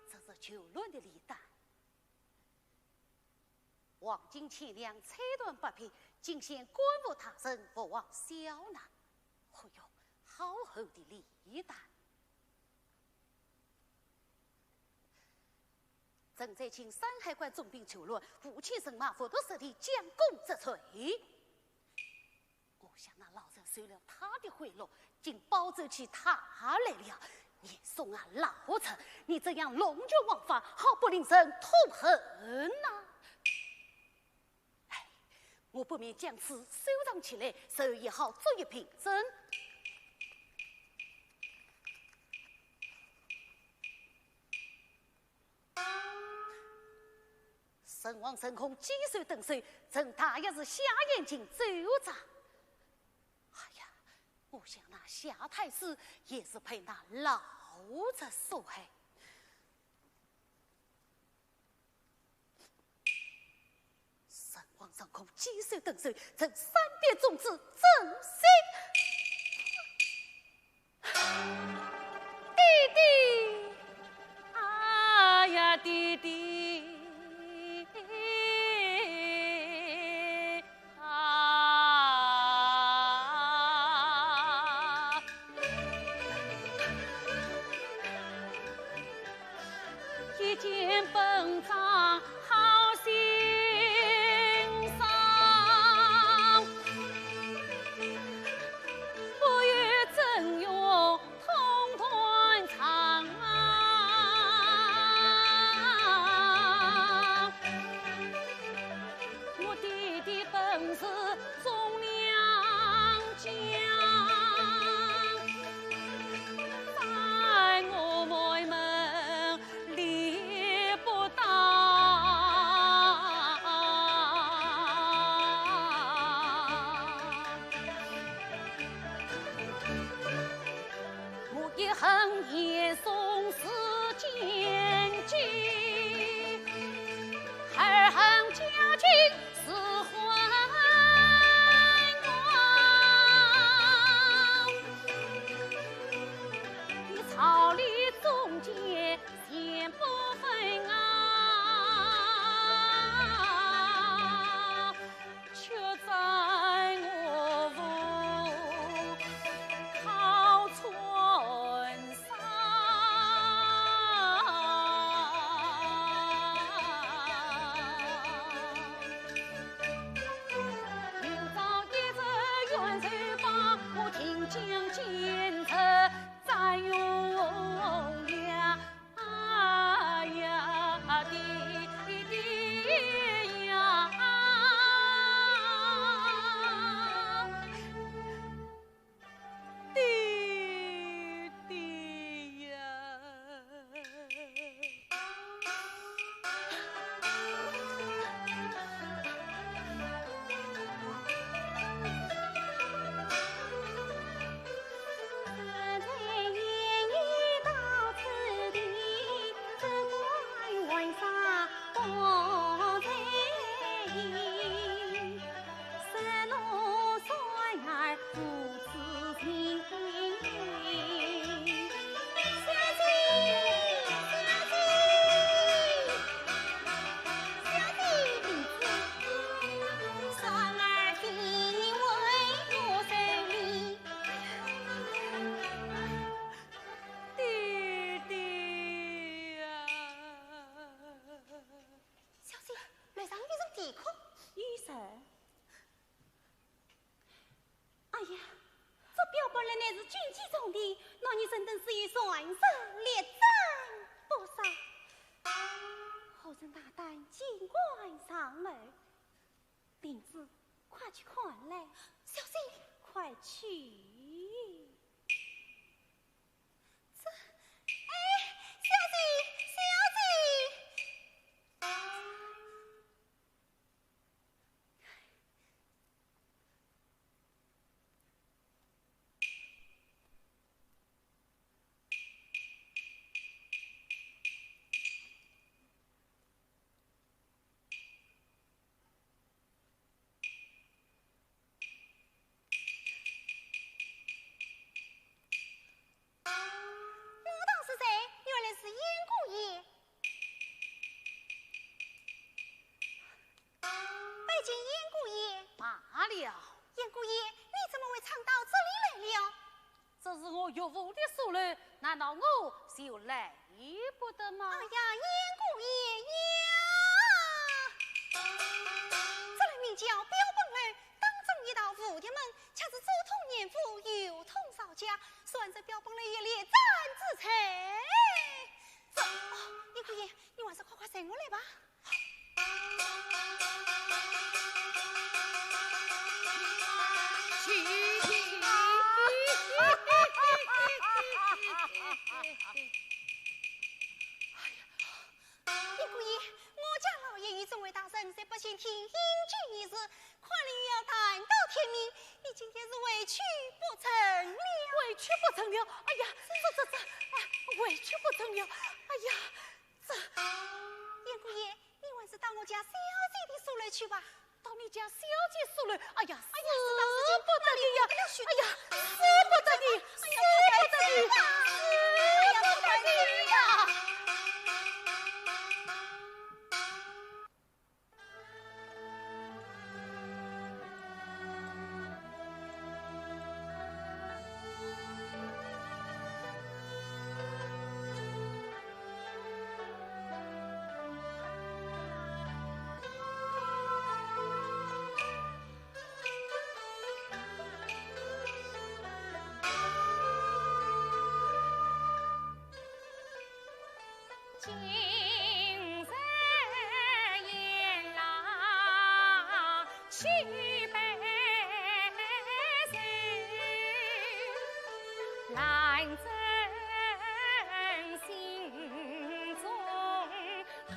这是仇鸾的礼单。黄金千两，彩缎八匹，敬献官府大臣，福往小难。哦哟，好厚的礼单！臣在请山海关总兵仇鸾，五千人马，伏夺实地，将功折罪。 我想那老贼受了他的贿赂，竟保奏起他来了。严嵩啊，老贼，你这样弄权枉法，好不令人痛恨呐！哎，我不免将此收藏起来，日后也好作一凭证。 诚惶诚恐，几手登手，臣大约是瞎眼睛走着。哎呀，我想那夏太师也是被那老贼所害。诚惶诚恐，几手登手，臣三点忠志，真心。 弟弟，哎呀，弟弟啊！一见本章 好心伤，不由怎样痛断肠啊！我弟弟本是忠良将，在我妹妹 理不当。我一恨严嵩是奸计，二恨嘉靖 是昏君。儿来乃是军机中的，那你怎等是与船上力战不杀？何人大胆竟敢上楼？林子，快去看来。小姐。快去。这，哎，小姐，小姐。 我当是谁？原来是燕姑爷。拜见燕姑爷。罢了。燕姑爷，你怎么会闯到这里来了？这是我岳父的书楼，难道我就来不得吗？哎呀，燕姑爷呀！这里名叫表本楼，当中一道蝴蝶门，恰是左通年府，右通曹家，算是表本楼一列展之才。这，哦，燕姑爷，你还是快快随我来吧。 哎呀，燕姑爷，我家老爷与众位大人在北京听英军一事，看来要谈到天明，你今天是回去不成了。回去不成了？哎呀，这这这，哎，回去不成了。哎呀，这……燕姑爷，你还是到我家小姐的书楼去吧。到你家小姐书楼？哎呀，哎呀，这倒是不得了呀！哎呀，使不得的，使不得的，使不得的呀！ 今日雁郎去拜寿，兰贞心中好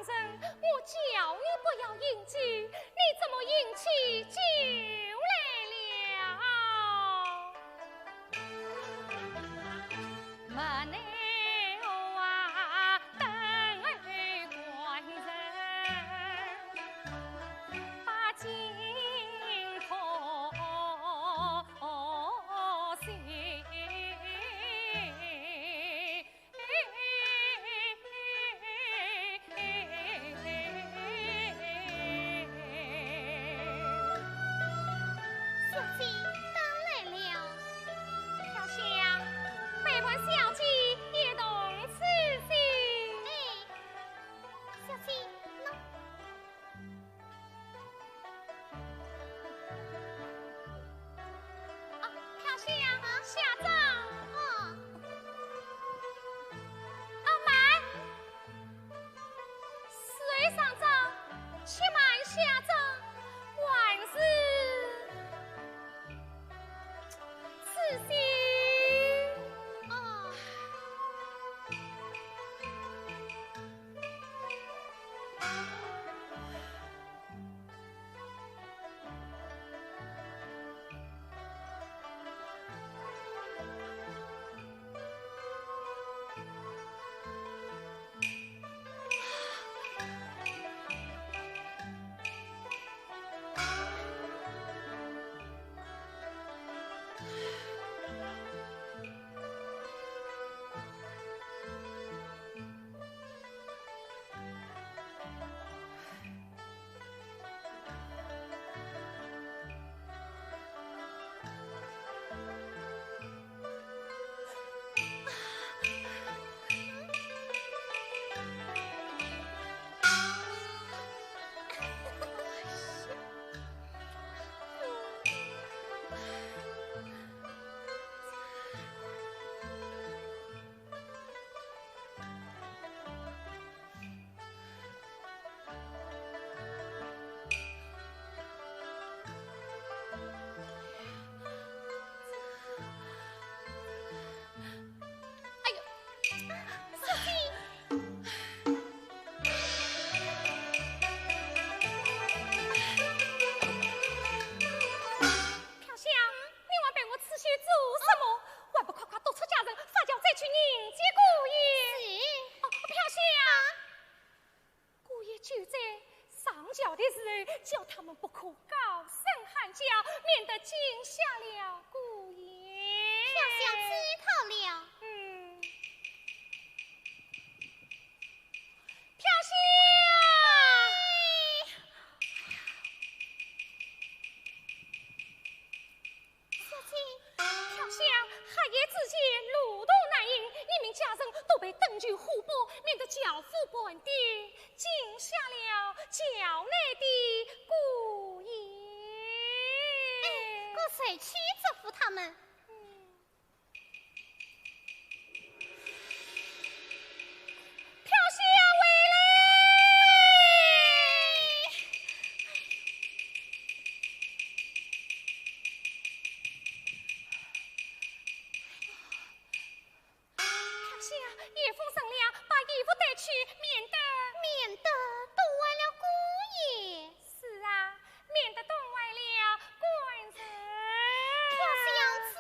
人，我叫你不要饮酒，你怎么饮起酒来了？小姐，打来了。飘香，陪伴小姐一同吃酒。哎，小姐，喏。 啊，飘香，下妆。哦。啊，慢，水上妆，且慢下妆，还是仔细。哦。哎呦，小姐！飘香，你还陪我吃酒做什么？还不快快督促家人发轿再去迎接姑爷！是。哦，飘香！ 姑爷酒醉，上轿的时候叫他们不可高声喊叫，免得惊吓了姑爷。飘香知道了。嗯。飘香！哎。 小姐，飘香，黑夜之间路途难行，你命家人多备灯球火把，免得轿夫半点惊吓了轿内的姑爷。哎，我随去嘱咐他们。嗯。 飘香回来。飘香，夜风冷了，把衣服带去，免得，免得冻坏了姑爷。是啊，免得冻坏了官人。飘香知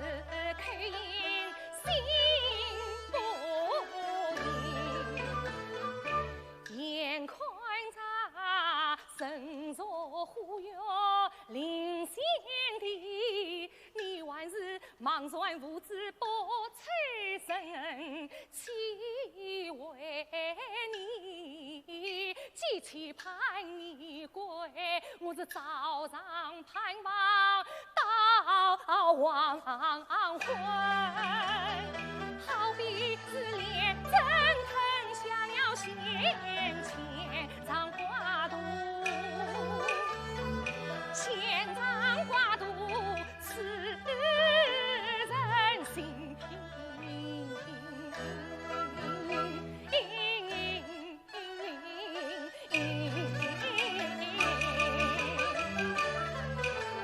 口音心不宁。眼看着人若忽远临心地，你还是茫然无知不出声，岂为你？几期盼你归，我是朝朝盼望到黄昏，好比是连阵藤下了先前长挂图，先长挂图，此人心平。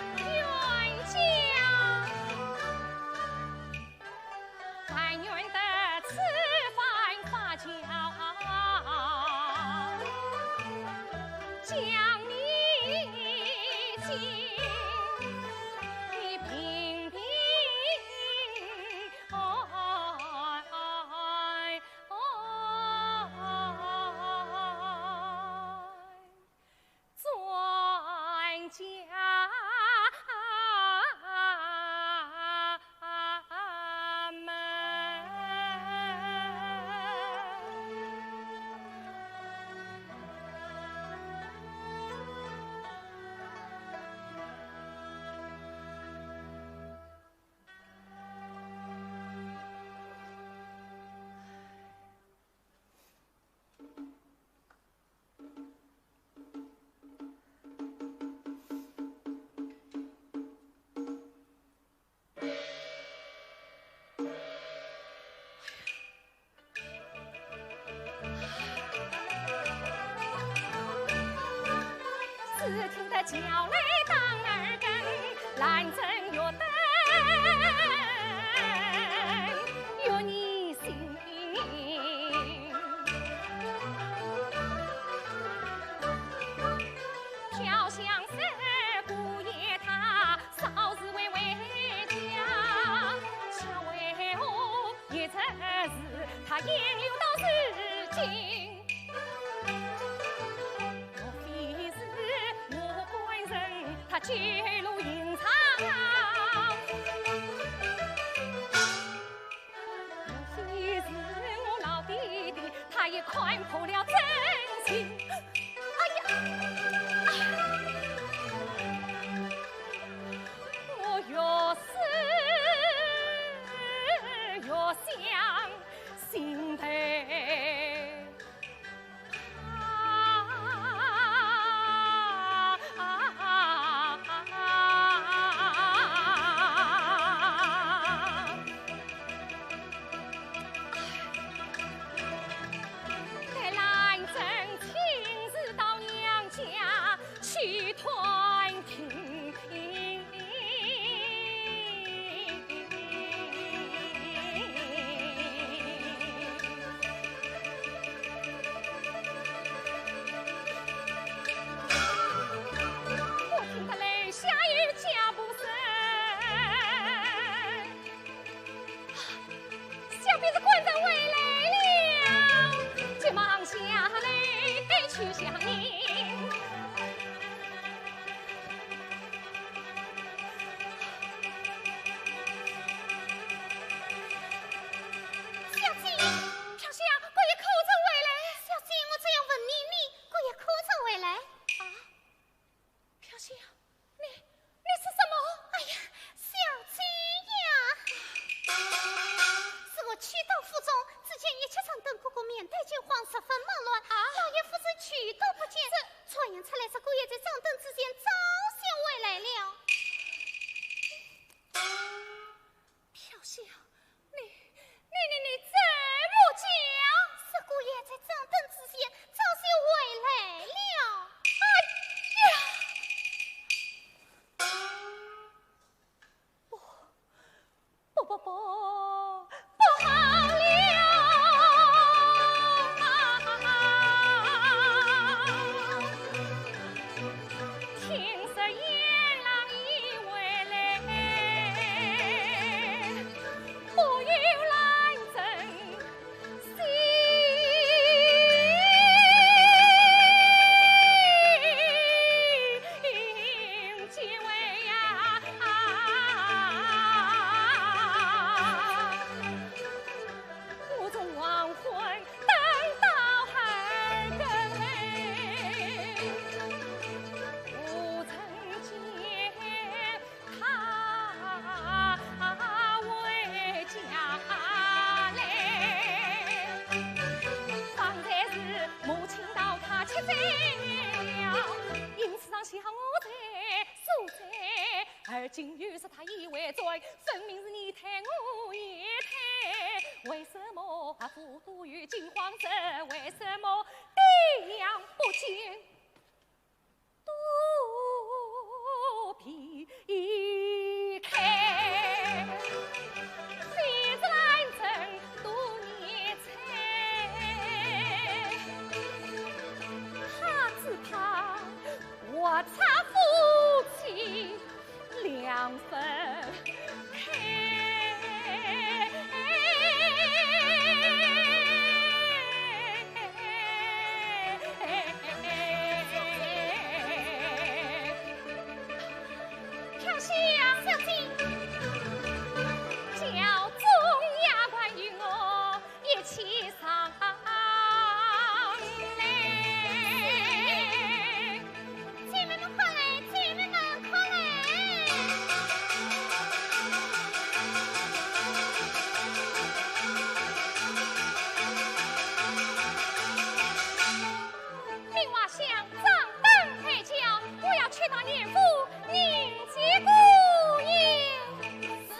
冤家，但愿得此番发轿，将你平平安安。 转家门。只听得轿来当耳根，兰贞月灯，月儿心。飘香是姑爷他 少时未回家，想为何一直是他停留到如今？莫非是我官人他旧路隐藏？莫非是我老弟弟他也看破了真情？哎呀！ 我越思越想心头怕。待兰贞亲自到娘家 去探听。我听得楼下有脚步声。 想必是官人回来了，急忙下楼去相迎。小姐，飘香，姑爷可曾回来？小姐，我正要问你呢，姑爷可曾回来？啊？ 飘香，你，你说什么？哎呀，小姐呀，是我去到府中，只见一切张灯结彩，面带惊慌，十分忙乱。啊？老爷夫人去都不见，这传言出来是姑爷在掌灯之前早些回来了。 飘香，你，你，你，你怎么讲？是姑爷在掌灯之前早些回来了。哎呀！不，不，不，不，不好了！听说鄢郎已回来，今又说他已回转，分明是你推我也推。为什么啊，府都有惊慌神？为什么爹娘不见肚皮开？非是兰贞多年采，他只怕 我差夫妻两分开。飘香小姐，叫众丫鬟与我 一起上来。姐妹们快来，姐妹们快来！令娃香，掌灯抬轿，我要去到严府 迎接姑爷。是。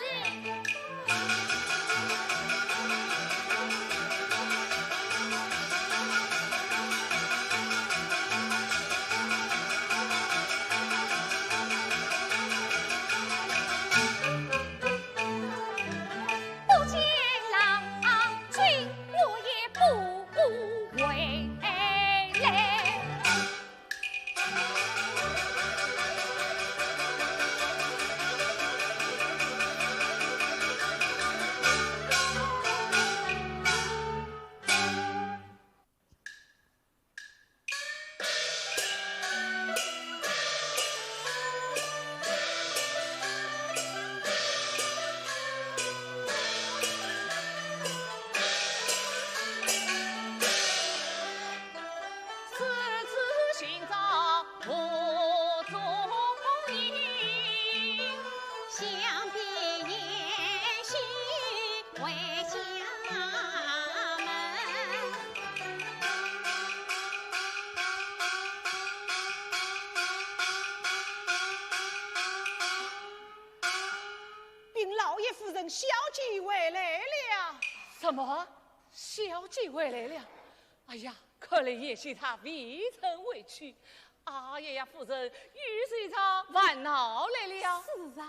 不见郎君，我也不回来。 禀老爷夫人，小姐回来了。什么？小姐回来了？哎呀，看来贤婿他未曾回去。哎呀呀，夫人，贤婿他烦恼来了。是啊。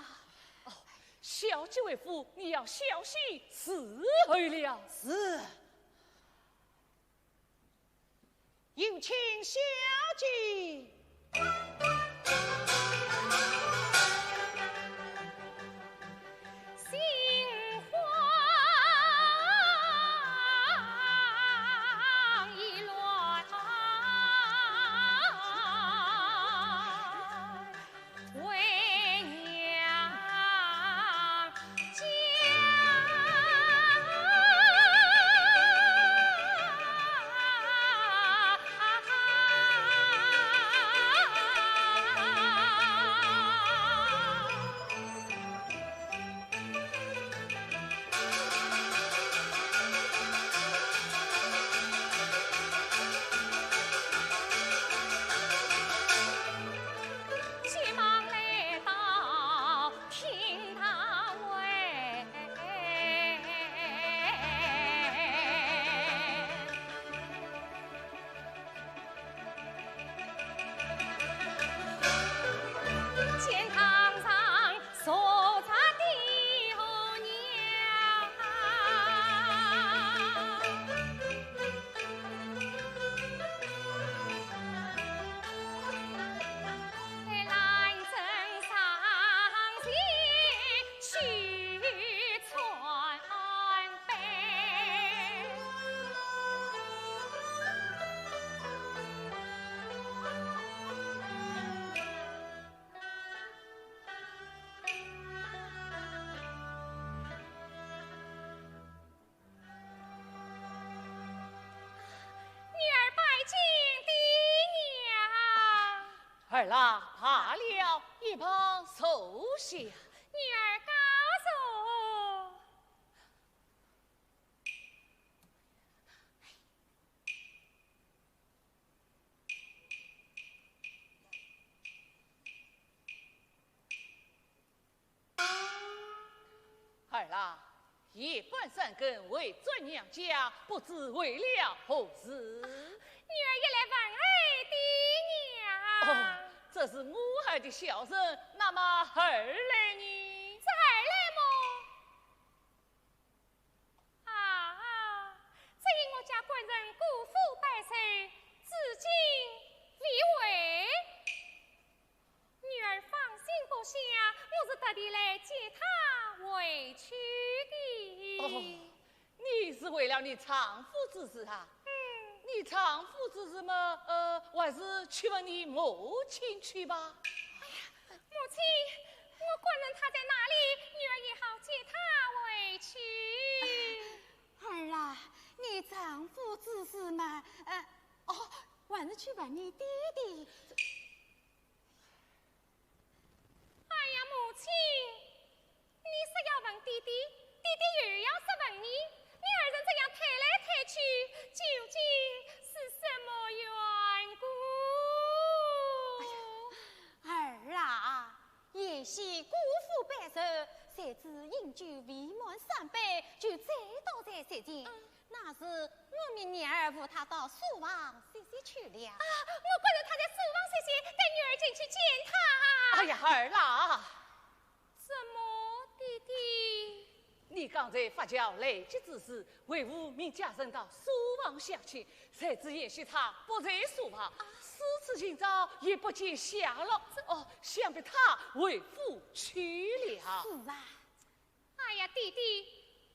哦，小姐回府，你要小心伺候了。是。 有请小姐。心慌意乱，回娘 急忙来到厅堂外。见堂上坐着的红娘。 女儿拜见爹娘。儿啊，罢了，一旁坐下。女儿告坐。儿啊，夜半三更回转娘家，不知为了何事？女儿也来问候爹娘。哦，这是我儿的孝顺，那么二来呢？这二来么？啊，只因我家官人过府拜寿，至今未回。 女儿放心不下，我是特地来接她回去的。哦，你是为了你丈夫之事啊？嗯。你丈夫之事嘛，呃，还是去问你母亲去吧。哎呀，母亲，我官人他在哪里？女儿也好接他回去。儿啊，你丈夫之事嘛，呃，哦，还是去问你爹爹。 哎呀，母亲，你说要问爹爹，爹爹又要说问你，你二人这样推来推去，究竟是什么缘故？哎呀，儿啊，贤婿过府拜寿，谁知饮酒未满三杯，就醉倒在席前。嗯。 那时我命年儿扶他到书房歇息去了。啊，我官人他在书房歇息，待女儿进去见他。哎呀，儿啊！怎么，爹爹？你刚才发轿来及之时，为父命家人到书房相请，谁知贤婿他不在书房，四处寻找也不见下落。哦，想必他回府去了。是啊。 哎呀，爹爹，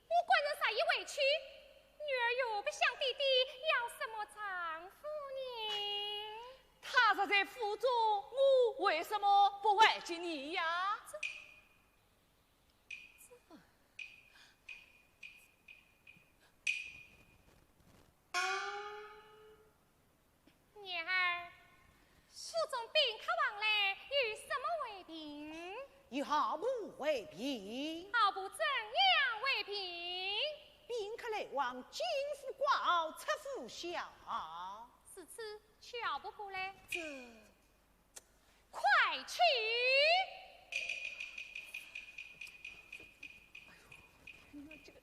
我官人啥已回去，女儿又不想爹爹要什么丈夫呢？他若在府中，我为什么不还给你呀？这，这，娘儿， 府中宾客往来，有什么回禀？有好仆回禀。好仆怎样回禀？宾客来往，进府挂号，出府销号。如此，去好仆过来。这，快去！哎呦，你们这个。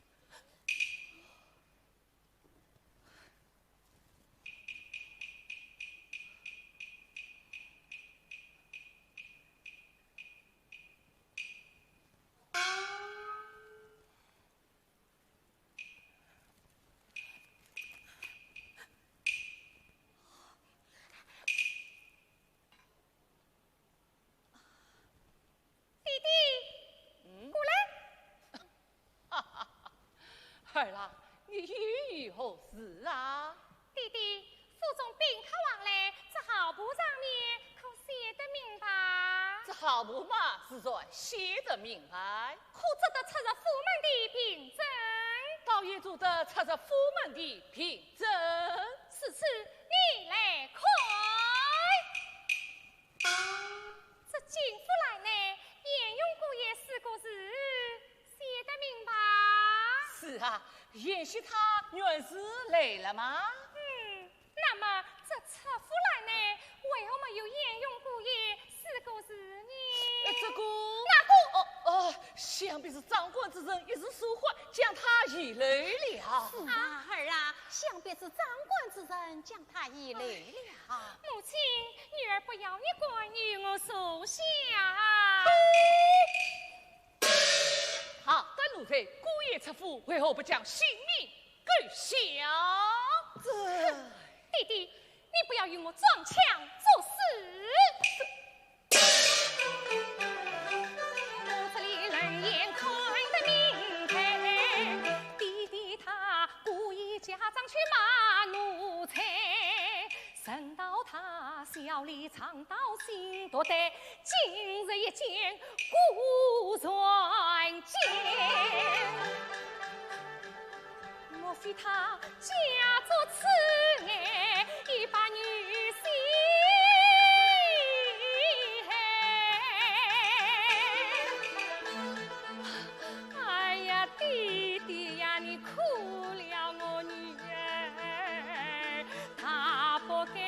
爹爹，嗯？过来。儿啊，你又有何事啊？爹爹，府中宾客往来，这好仆上面可写得明白？这好仆嘛，自然写得明白。可做得出入府门的凭证？倒也做得出入府门的凭证。如此，你来看。 这金福栏内，鄢荣姑爷四个字，写得明白？是啊，贤婿他原是来了吗？嗯，那么这出府栏内，为何没有鄢荣姑爷四个字呢？呃，这个，哪个？哦，哦，想必是掌管之人一时疏忽，将他遗漏了。是啊，儿啊，想必是掌管之人将他遗漏了。母亲，女儿不要你管，由我坐下。好，但奴才，姑爷出府，为何不将姓名勾销？这，爹爹，你不要与我装腔作势。 我这里冷眼看得明白，爹爹他故意假装去骂奴才，人道他笑里藏刀心，独待今日一见果然奸。莫非他 假作痴呆，以把女心害。哎呀，爹爹呀，你苦了我女儿，她不该。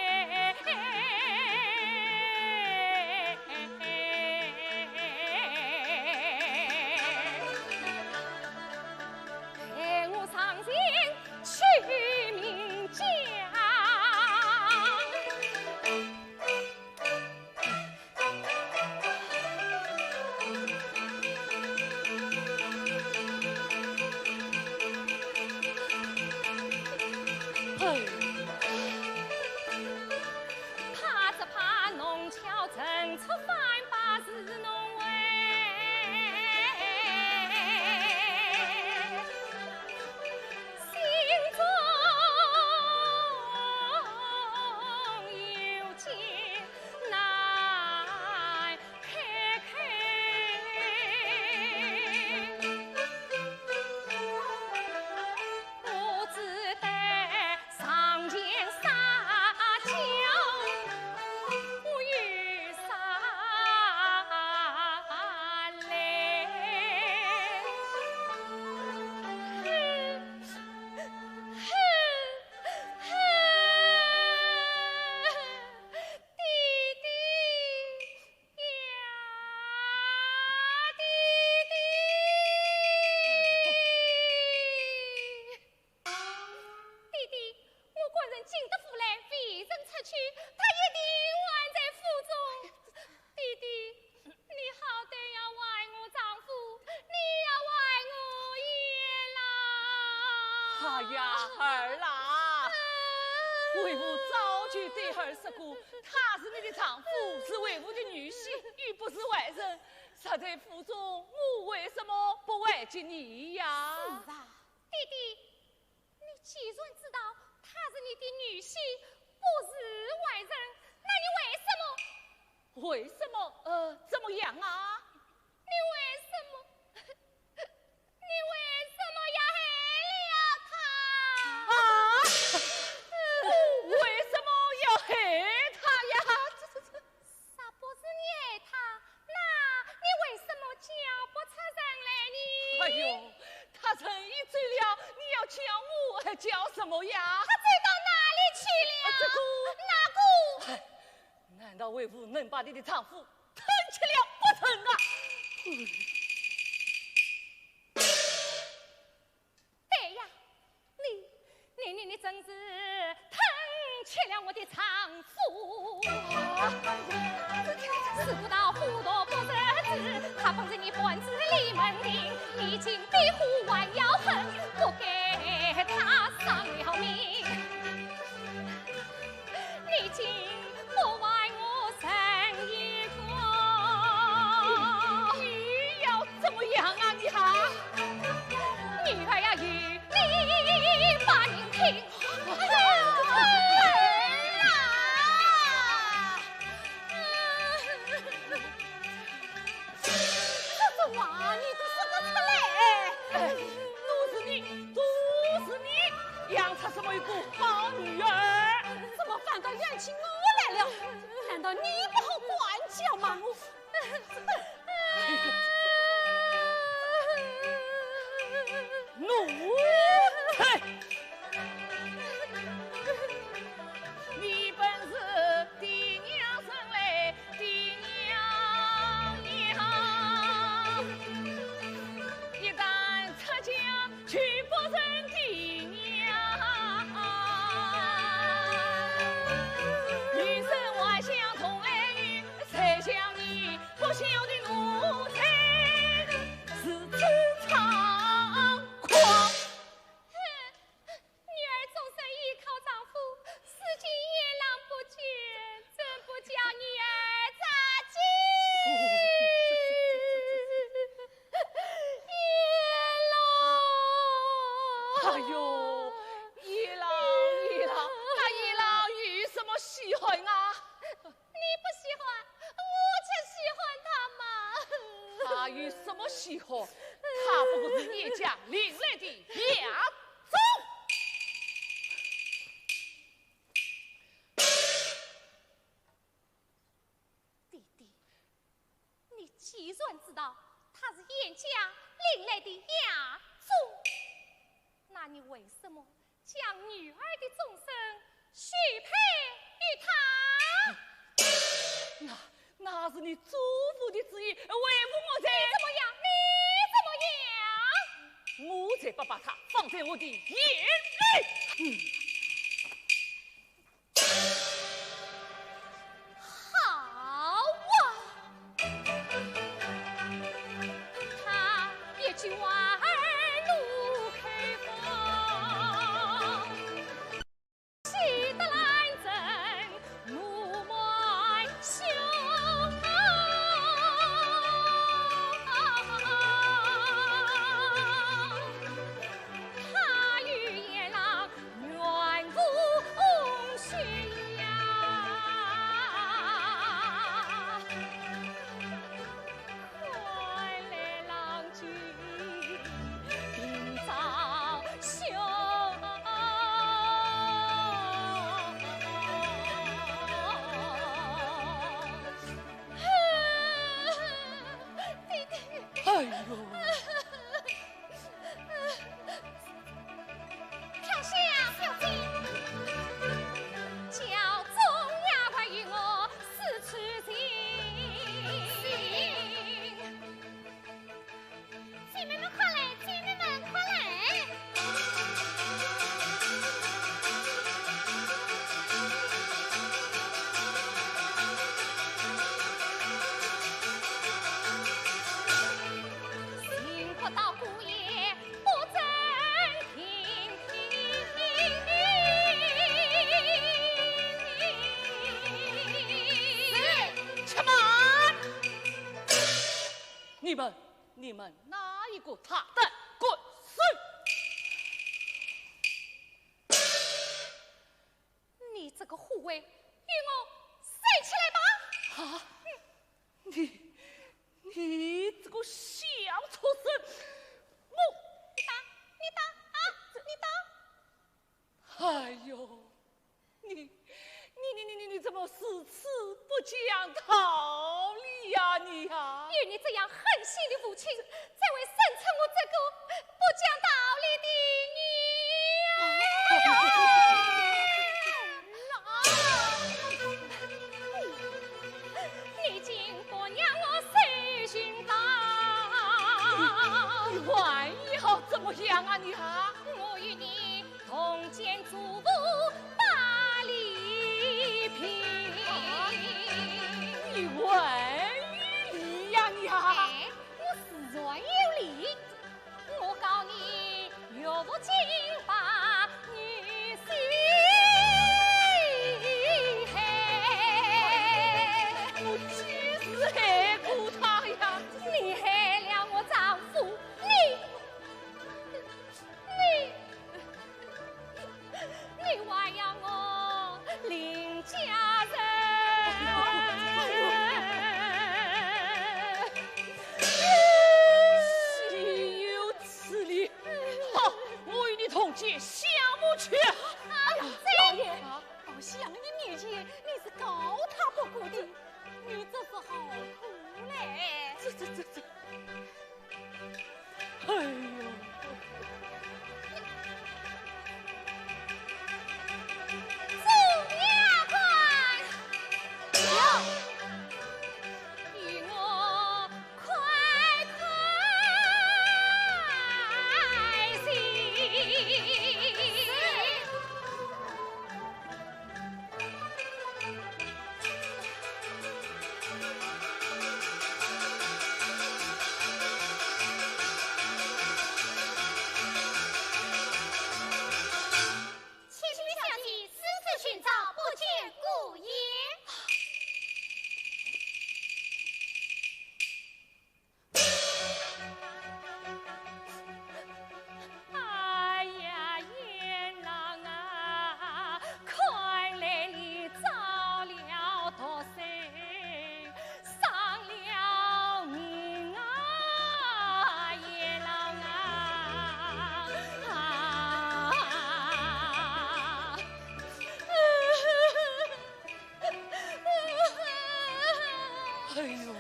哎呀，儿啊，为父早就对儿说过，她是你的丈夫，是为父的女婿，又不是外人。她在府中，我为什么不爱及你呀？是啊，爹爹，你既然知道她是你的女婿，不是外人，那你为什么？为什么？呃，怎么样啊？你为什么？你为什么要害了她？啊？我为什么要害她呀？这，这，这。若不是你害她，那你为什么叫不出人来呢？哎呦，她人已走了，你要叫我还叫什么呀？她走到哪里去了？啊，这个，那个。哎，难道为父能把你的丈夫 吞吃了不成啊？对呀，你，你，你，你真是吞吃了我的丈夫。啊，这，这，这，这。 你要怎么样啊你啊？这，这话你都说得出来？哎，都是你，都是你，养出这么一个好女儿。怎么反倒怨起我来了？难道你不好管教吗？ 奴才！你本是爹娘生来的娘呀，一旦出家 就不认爹娘。女生还想同来女，谁想你不孝的奴才，是自猖狂。哼，女儿终身依靠丈夫，如今鄢郎不见，怎不叫女儿着急？ 鄢郎。哎呦，鄢郎，鄢郎，那鄢郎有什么稀罕啊？你不稀罕，我才稀罕他嘛。他有什么稀罕？他不过是鄢家领来的养种。 爹爹，你既然知道他是鄢家领来的养种，那你为什么将女儿的终身许配于他？那，那是你祖父的旨意，为父我才……你怎么样？你怎么样？我才不把他放在我的眼里。嗯。 好啊！他一句话儿怒开封，气得兰贞怒满胸。他与鄢郎们哪一个踏得过谁？你这个护卫，与我收起来吧。啊，你，你这个小畜生，我，你打，你打啊，你打！哎呦，你，你，你，你，你，你怎么如此不讲道理呀，你呀？有你这样狠心的父亲，怎会生出我这个不讲道理的女儿？你竟不让我受刑吧？你还要怎么样啊，你啊？我与你 同见祖父百里平。啊，你还要呀，你啊？哎，我自然有理。我告你岳父侵犯女婿。我几时害过他呀？你害了我丈夫，你 你，你还要我林家人？岂有此理！好，我与你同见相母去。哎呀，老爷，啊？到相爷面前，你是告他不过的，你这是何苦嘞？这，这，这，这， 哎呦！众丫鬟，有，与我快快行。 千寻小姐四处寻找，不见姑爷。 哎呀，阎王啊，看来你遭了毒手，丧了命啊，阎王啊！啊！ 哎呦！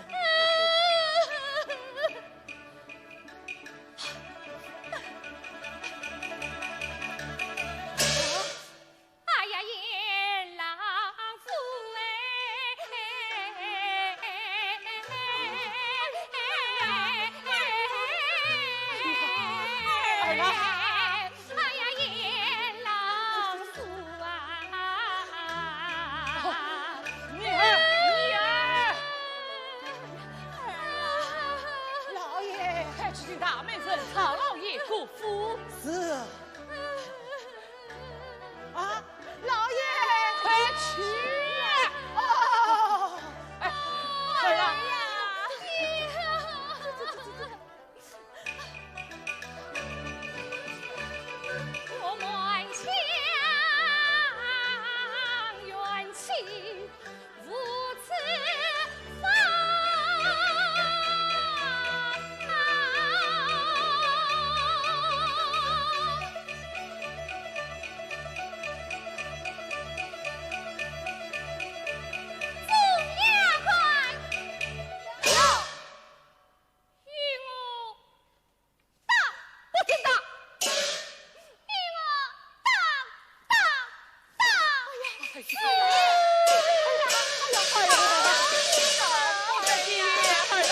哎呀，阎王父哎！儿啊！ 哎呀，阎王叔啊！女儿，女儿！儿啊，老爷！快去请大门人曹老爷过府。是。啊，老爷！快去！哦！哎，儿啊！哎呀！ 我满腔怨气无处发。众丫鬟，有！ 与我打！不准打！与我打，打，打！哎呀，哎呀，哎呀，哎呀，哎呀，哎呀，哎呀！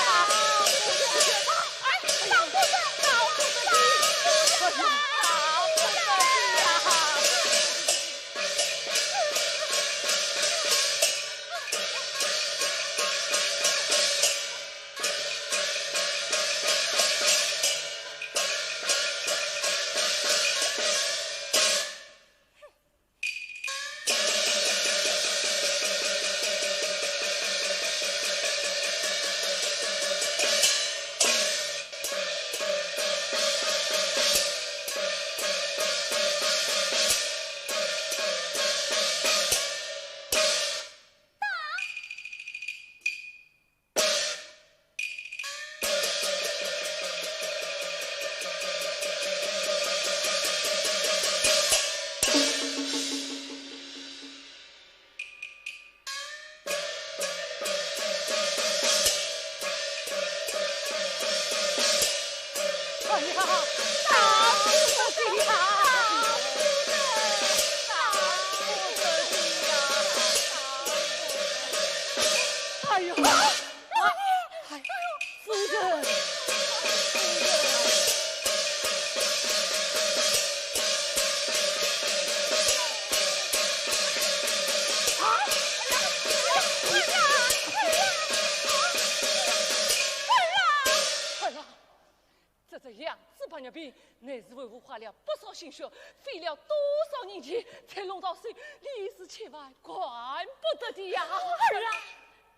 花了不少心血，费了多少银钱，才弄到手，利是千万管不得的呀。儿啊，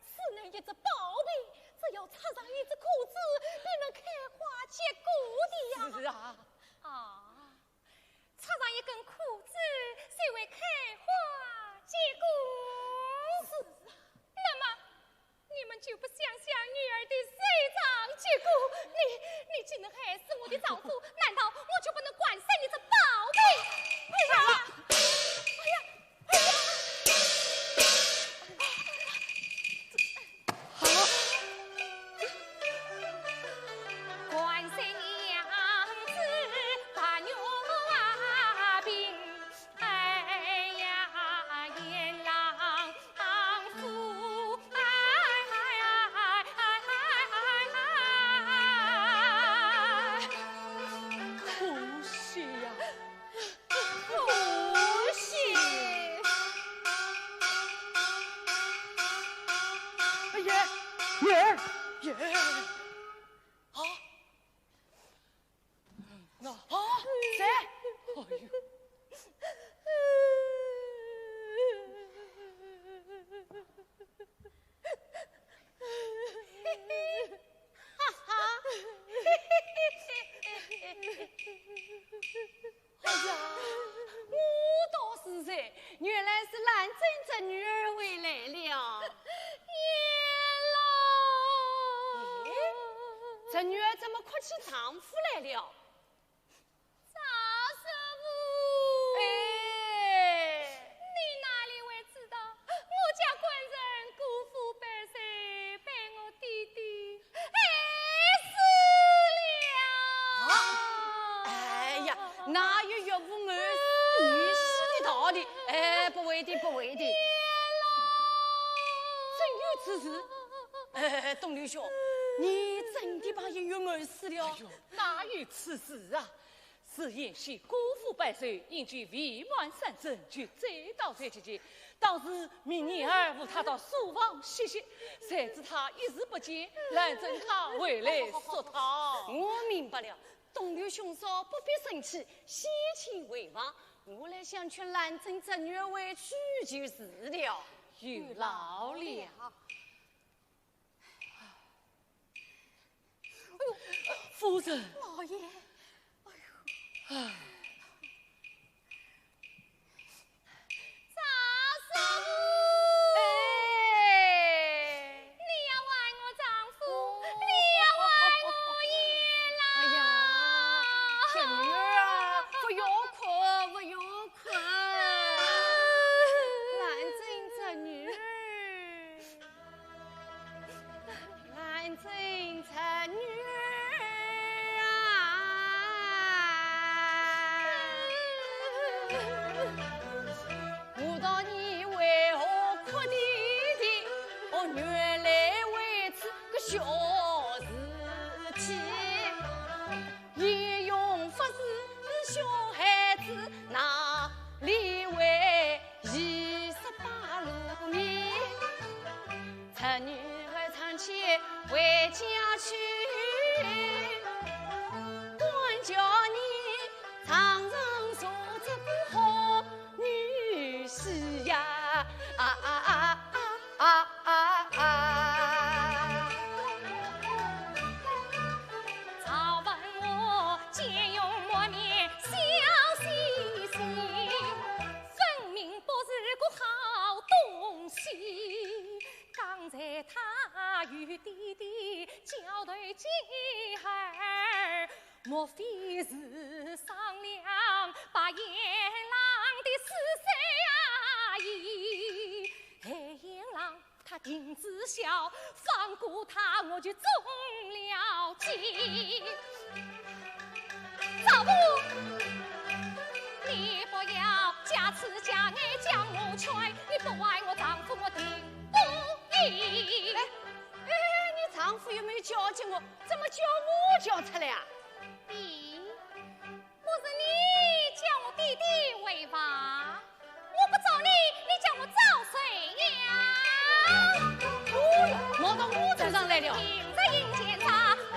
此乃一只宝贝，只要插上一只枯枝，便能开花结果的呀。是啊。啊，插上一根枯枝，就会开花结果。是啊。那么，你们就不想想女儿的收场结果？你，你既能害死我的丈夫，难道我就不能掼碎你这宝贝？哎呀，哎呀，哎呀！好了。掼碎娘子白玉瓶，哎呀，阎王 可惜呀，可惜。哎呀，女儿，女儿。啊？ 啊，谁？哎呦。哈哈。哎呀，我道是谁，原来是兰贞侄女儿回来了。 咦，侄女儿怎么哭起丈夫来了？赵叔父，哎。你哪里会知道，我家官人辜负百岁，被我爹爹害死了。啊？哎呀，哪有岳父饿死女婿的道理？哎，不会的，不会的。 真有此事？哎，东刘兄，你真的把演员饿死了？哎呦，哪有此事啊？是原先辜负百岁，因为未满三春就追悼在即，当时命女儿扶他到书房歇息，谁知他一时不见，兰贞她回来说他。我明白了，东刘兄说不必生气，先请回房，我来想劝兰贞侄女儿回去就是了。有劳了。 哎呦，夫人。老爷，哎呦。啊。赵叔父，哎。你要还我丈夫，你要还我爷啦！哎呀，侄女儿啊，不要哭，不要哭。兰贞侄女儿。 兰贞侄女儿啊，我道你为何哭啼啼？哦，原来为此个小事体。 英雄发誓是小孩子，哪里会一十八路迷？侄女儿长期回家去，管教你常常做这个好女婿呀！啊啊啊啊！ 赵文华见容满面笑嘻嘻，分明不是个好东西。刚才他与爹爹交头接耳，莫非是商量把贤郎的尸首啊移？哎，贤郎 他停止笑，放过他，我就中了计。赵父，你不要假痴假爱将我劝，你不还我丈夫，我定不依。哎，哎，你丈夫又没叫进我，怎么叫我叫出来啊？咦， 不是你叫我爹爹回房，我不找你，你叫我找谁呀？哦哟，闹到我头上来了。明日迎接他，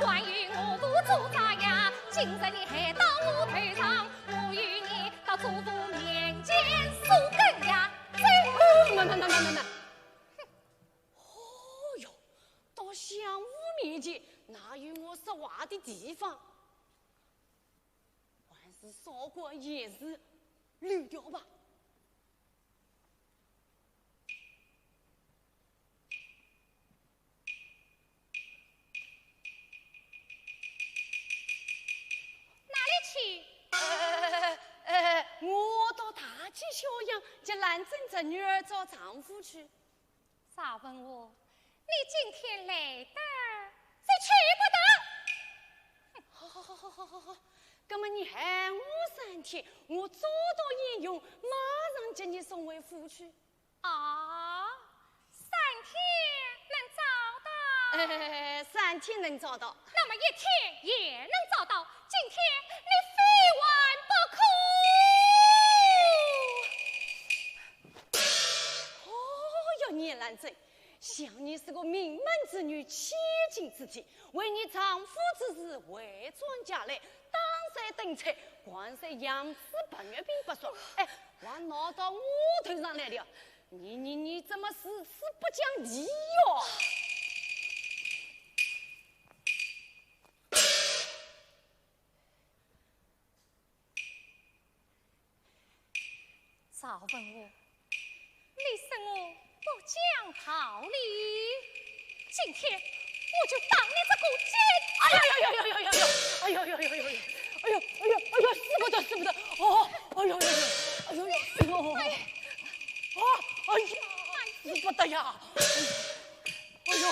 关于我不做啥呀，今日你害到我头上，我与你到祖父面前说根呀，这……慢慢慢慢慢慢。哦哟，到相父面前哪有我说话的地方？还是少管闲事，溜掉吧。 哪里去？呃，呃，我到大街小巷接兰贞侄女儿找丈夫去。赵文华，你今天来得，就去不得。好好好好好好好，那么你喊我三天，我早到晏雄，马上接你送回府去。 啊，三天能找到？哎，三天能找到。那么一天也能找到，今天你非还不可。哦哟，严兰贞，想你是个名门之女，千金之体，为你丈夫之事回转家来，当然等在，还是养子白月饼不说，哎，还闹到我头上来了。 你你你怎么如此不讲理哟？赵文华，你说我不讲道理，今天我就打你这个贱！哎呀呀呀呀呀呀呀！哎呀呀呀呀呀！哎呦哎呦哎呦，使不得使不得！哦，哎呦哎呦哎呦哎呦哎呦！哎，啊，哎呀，使不得呀！哎呦！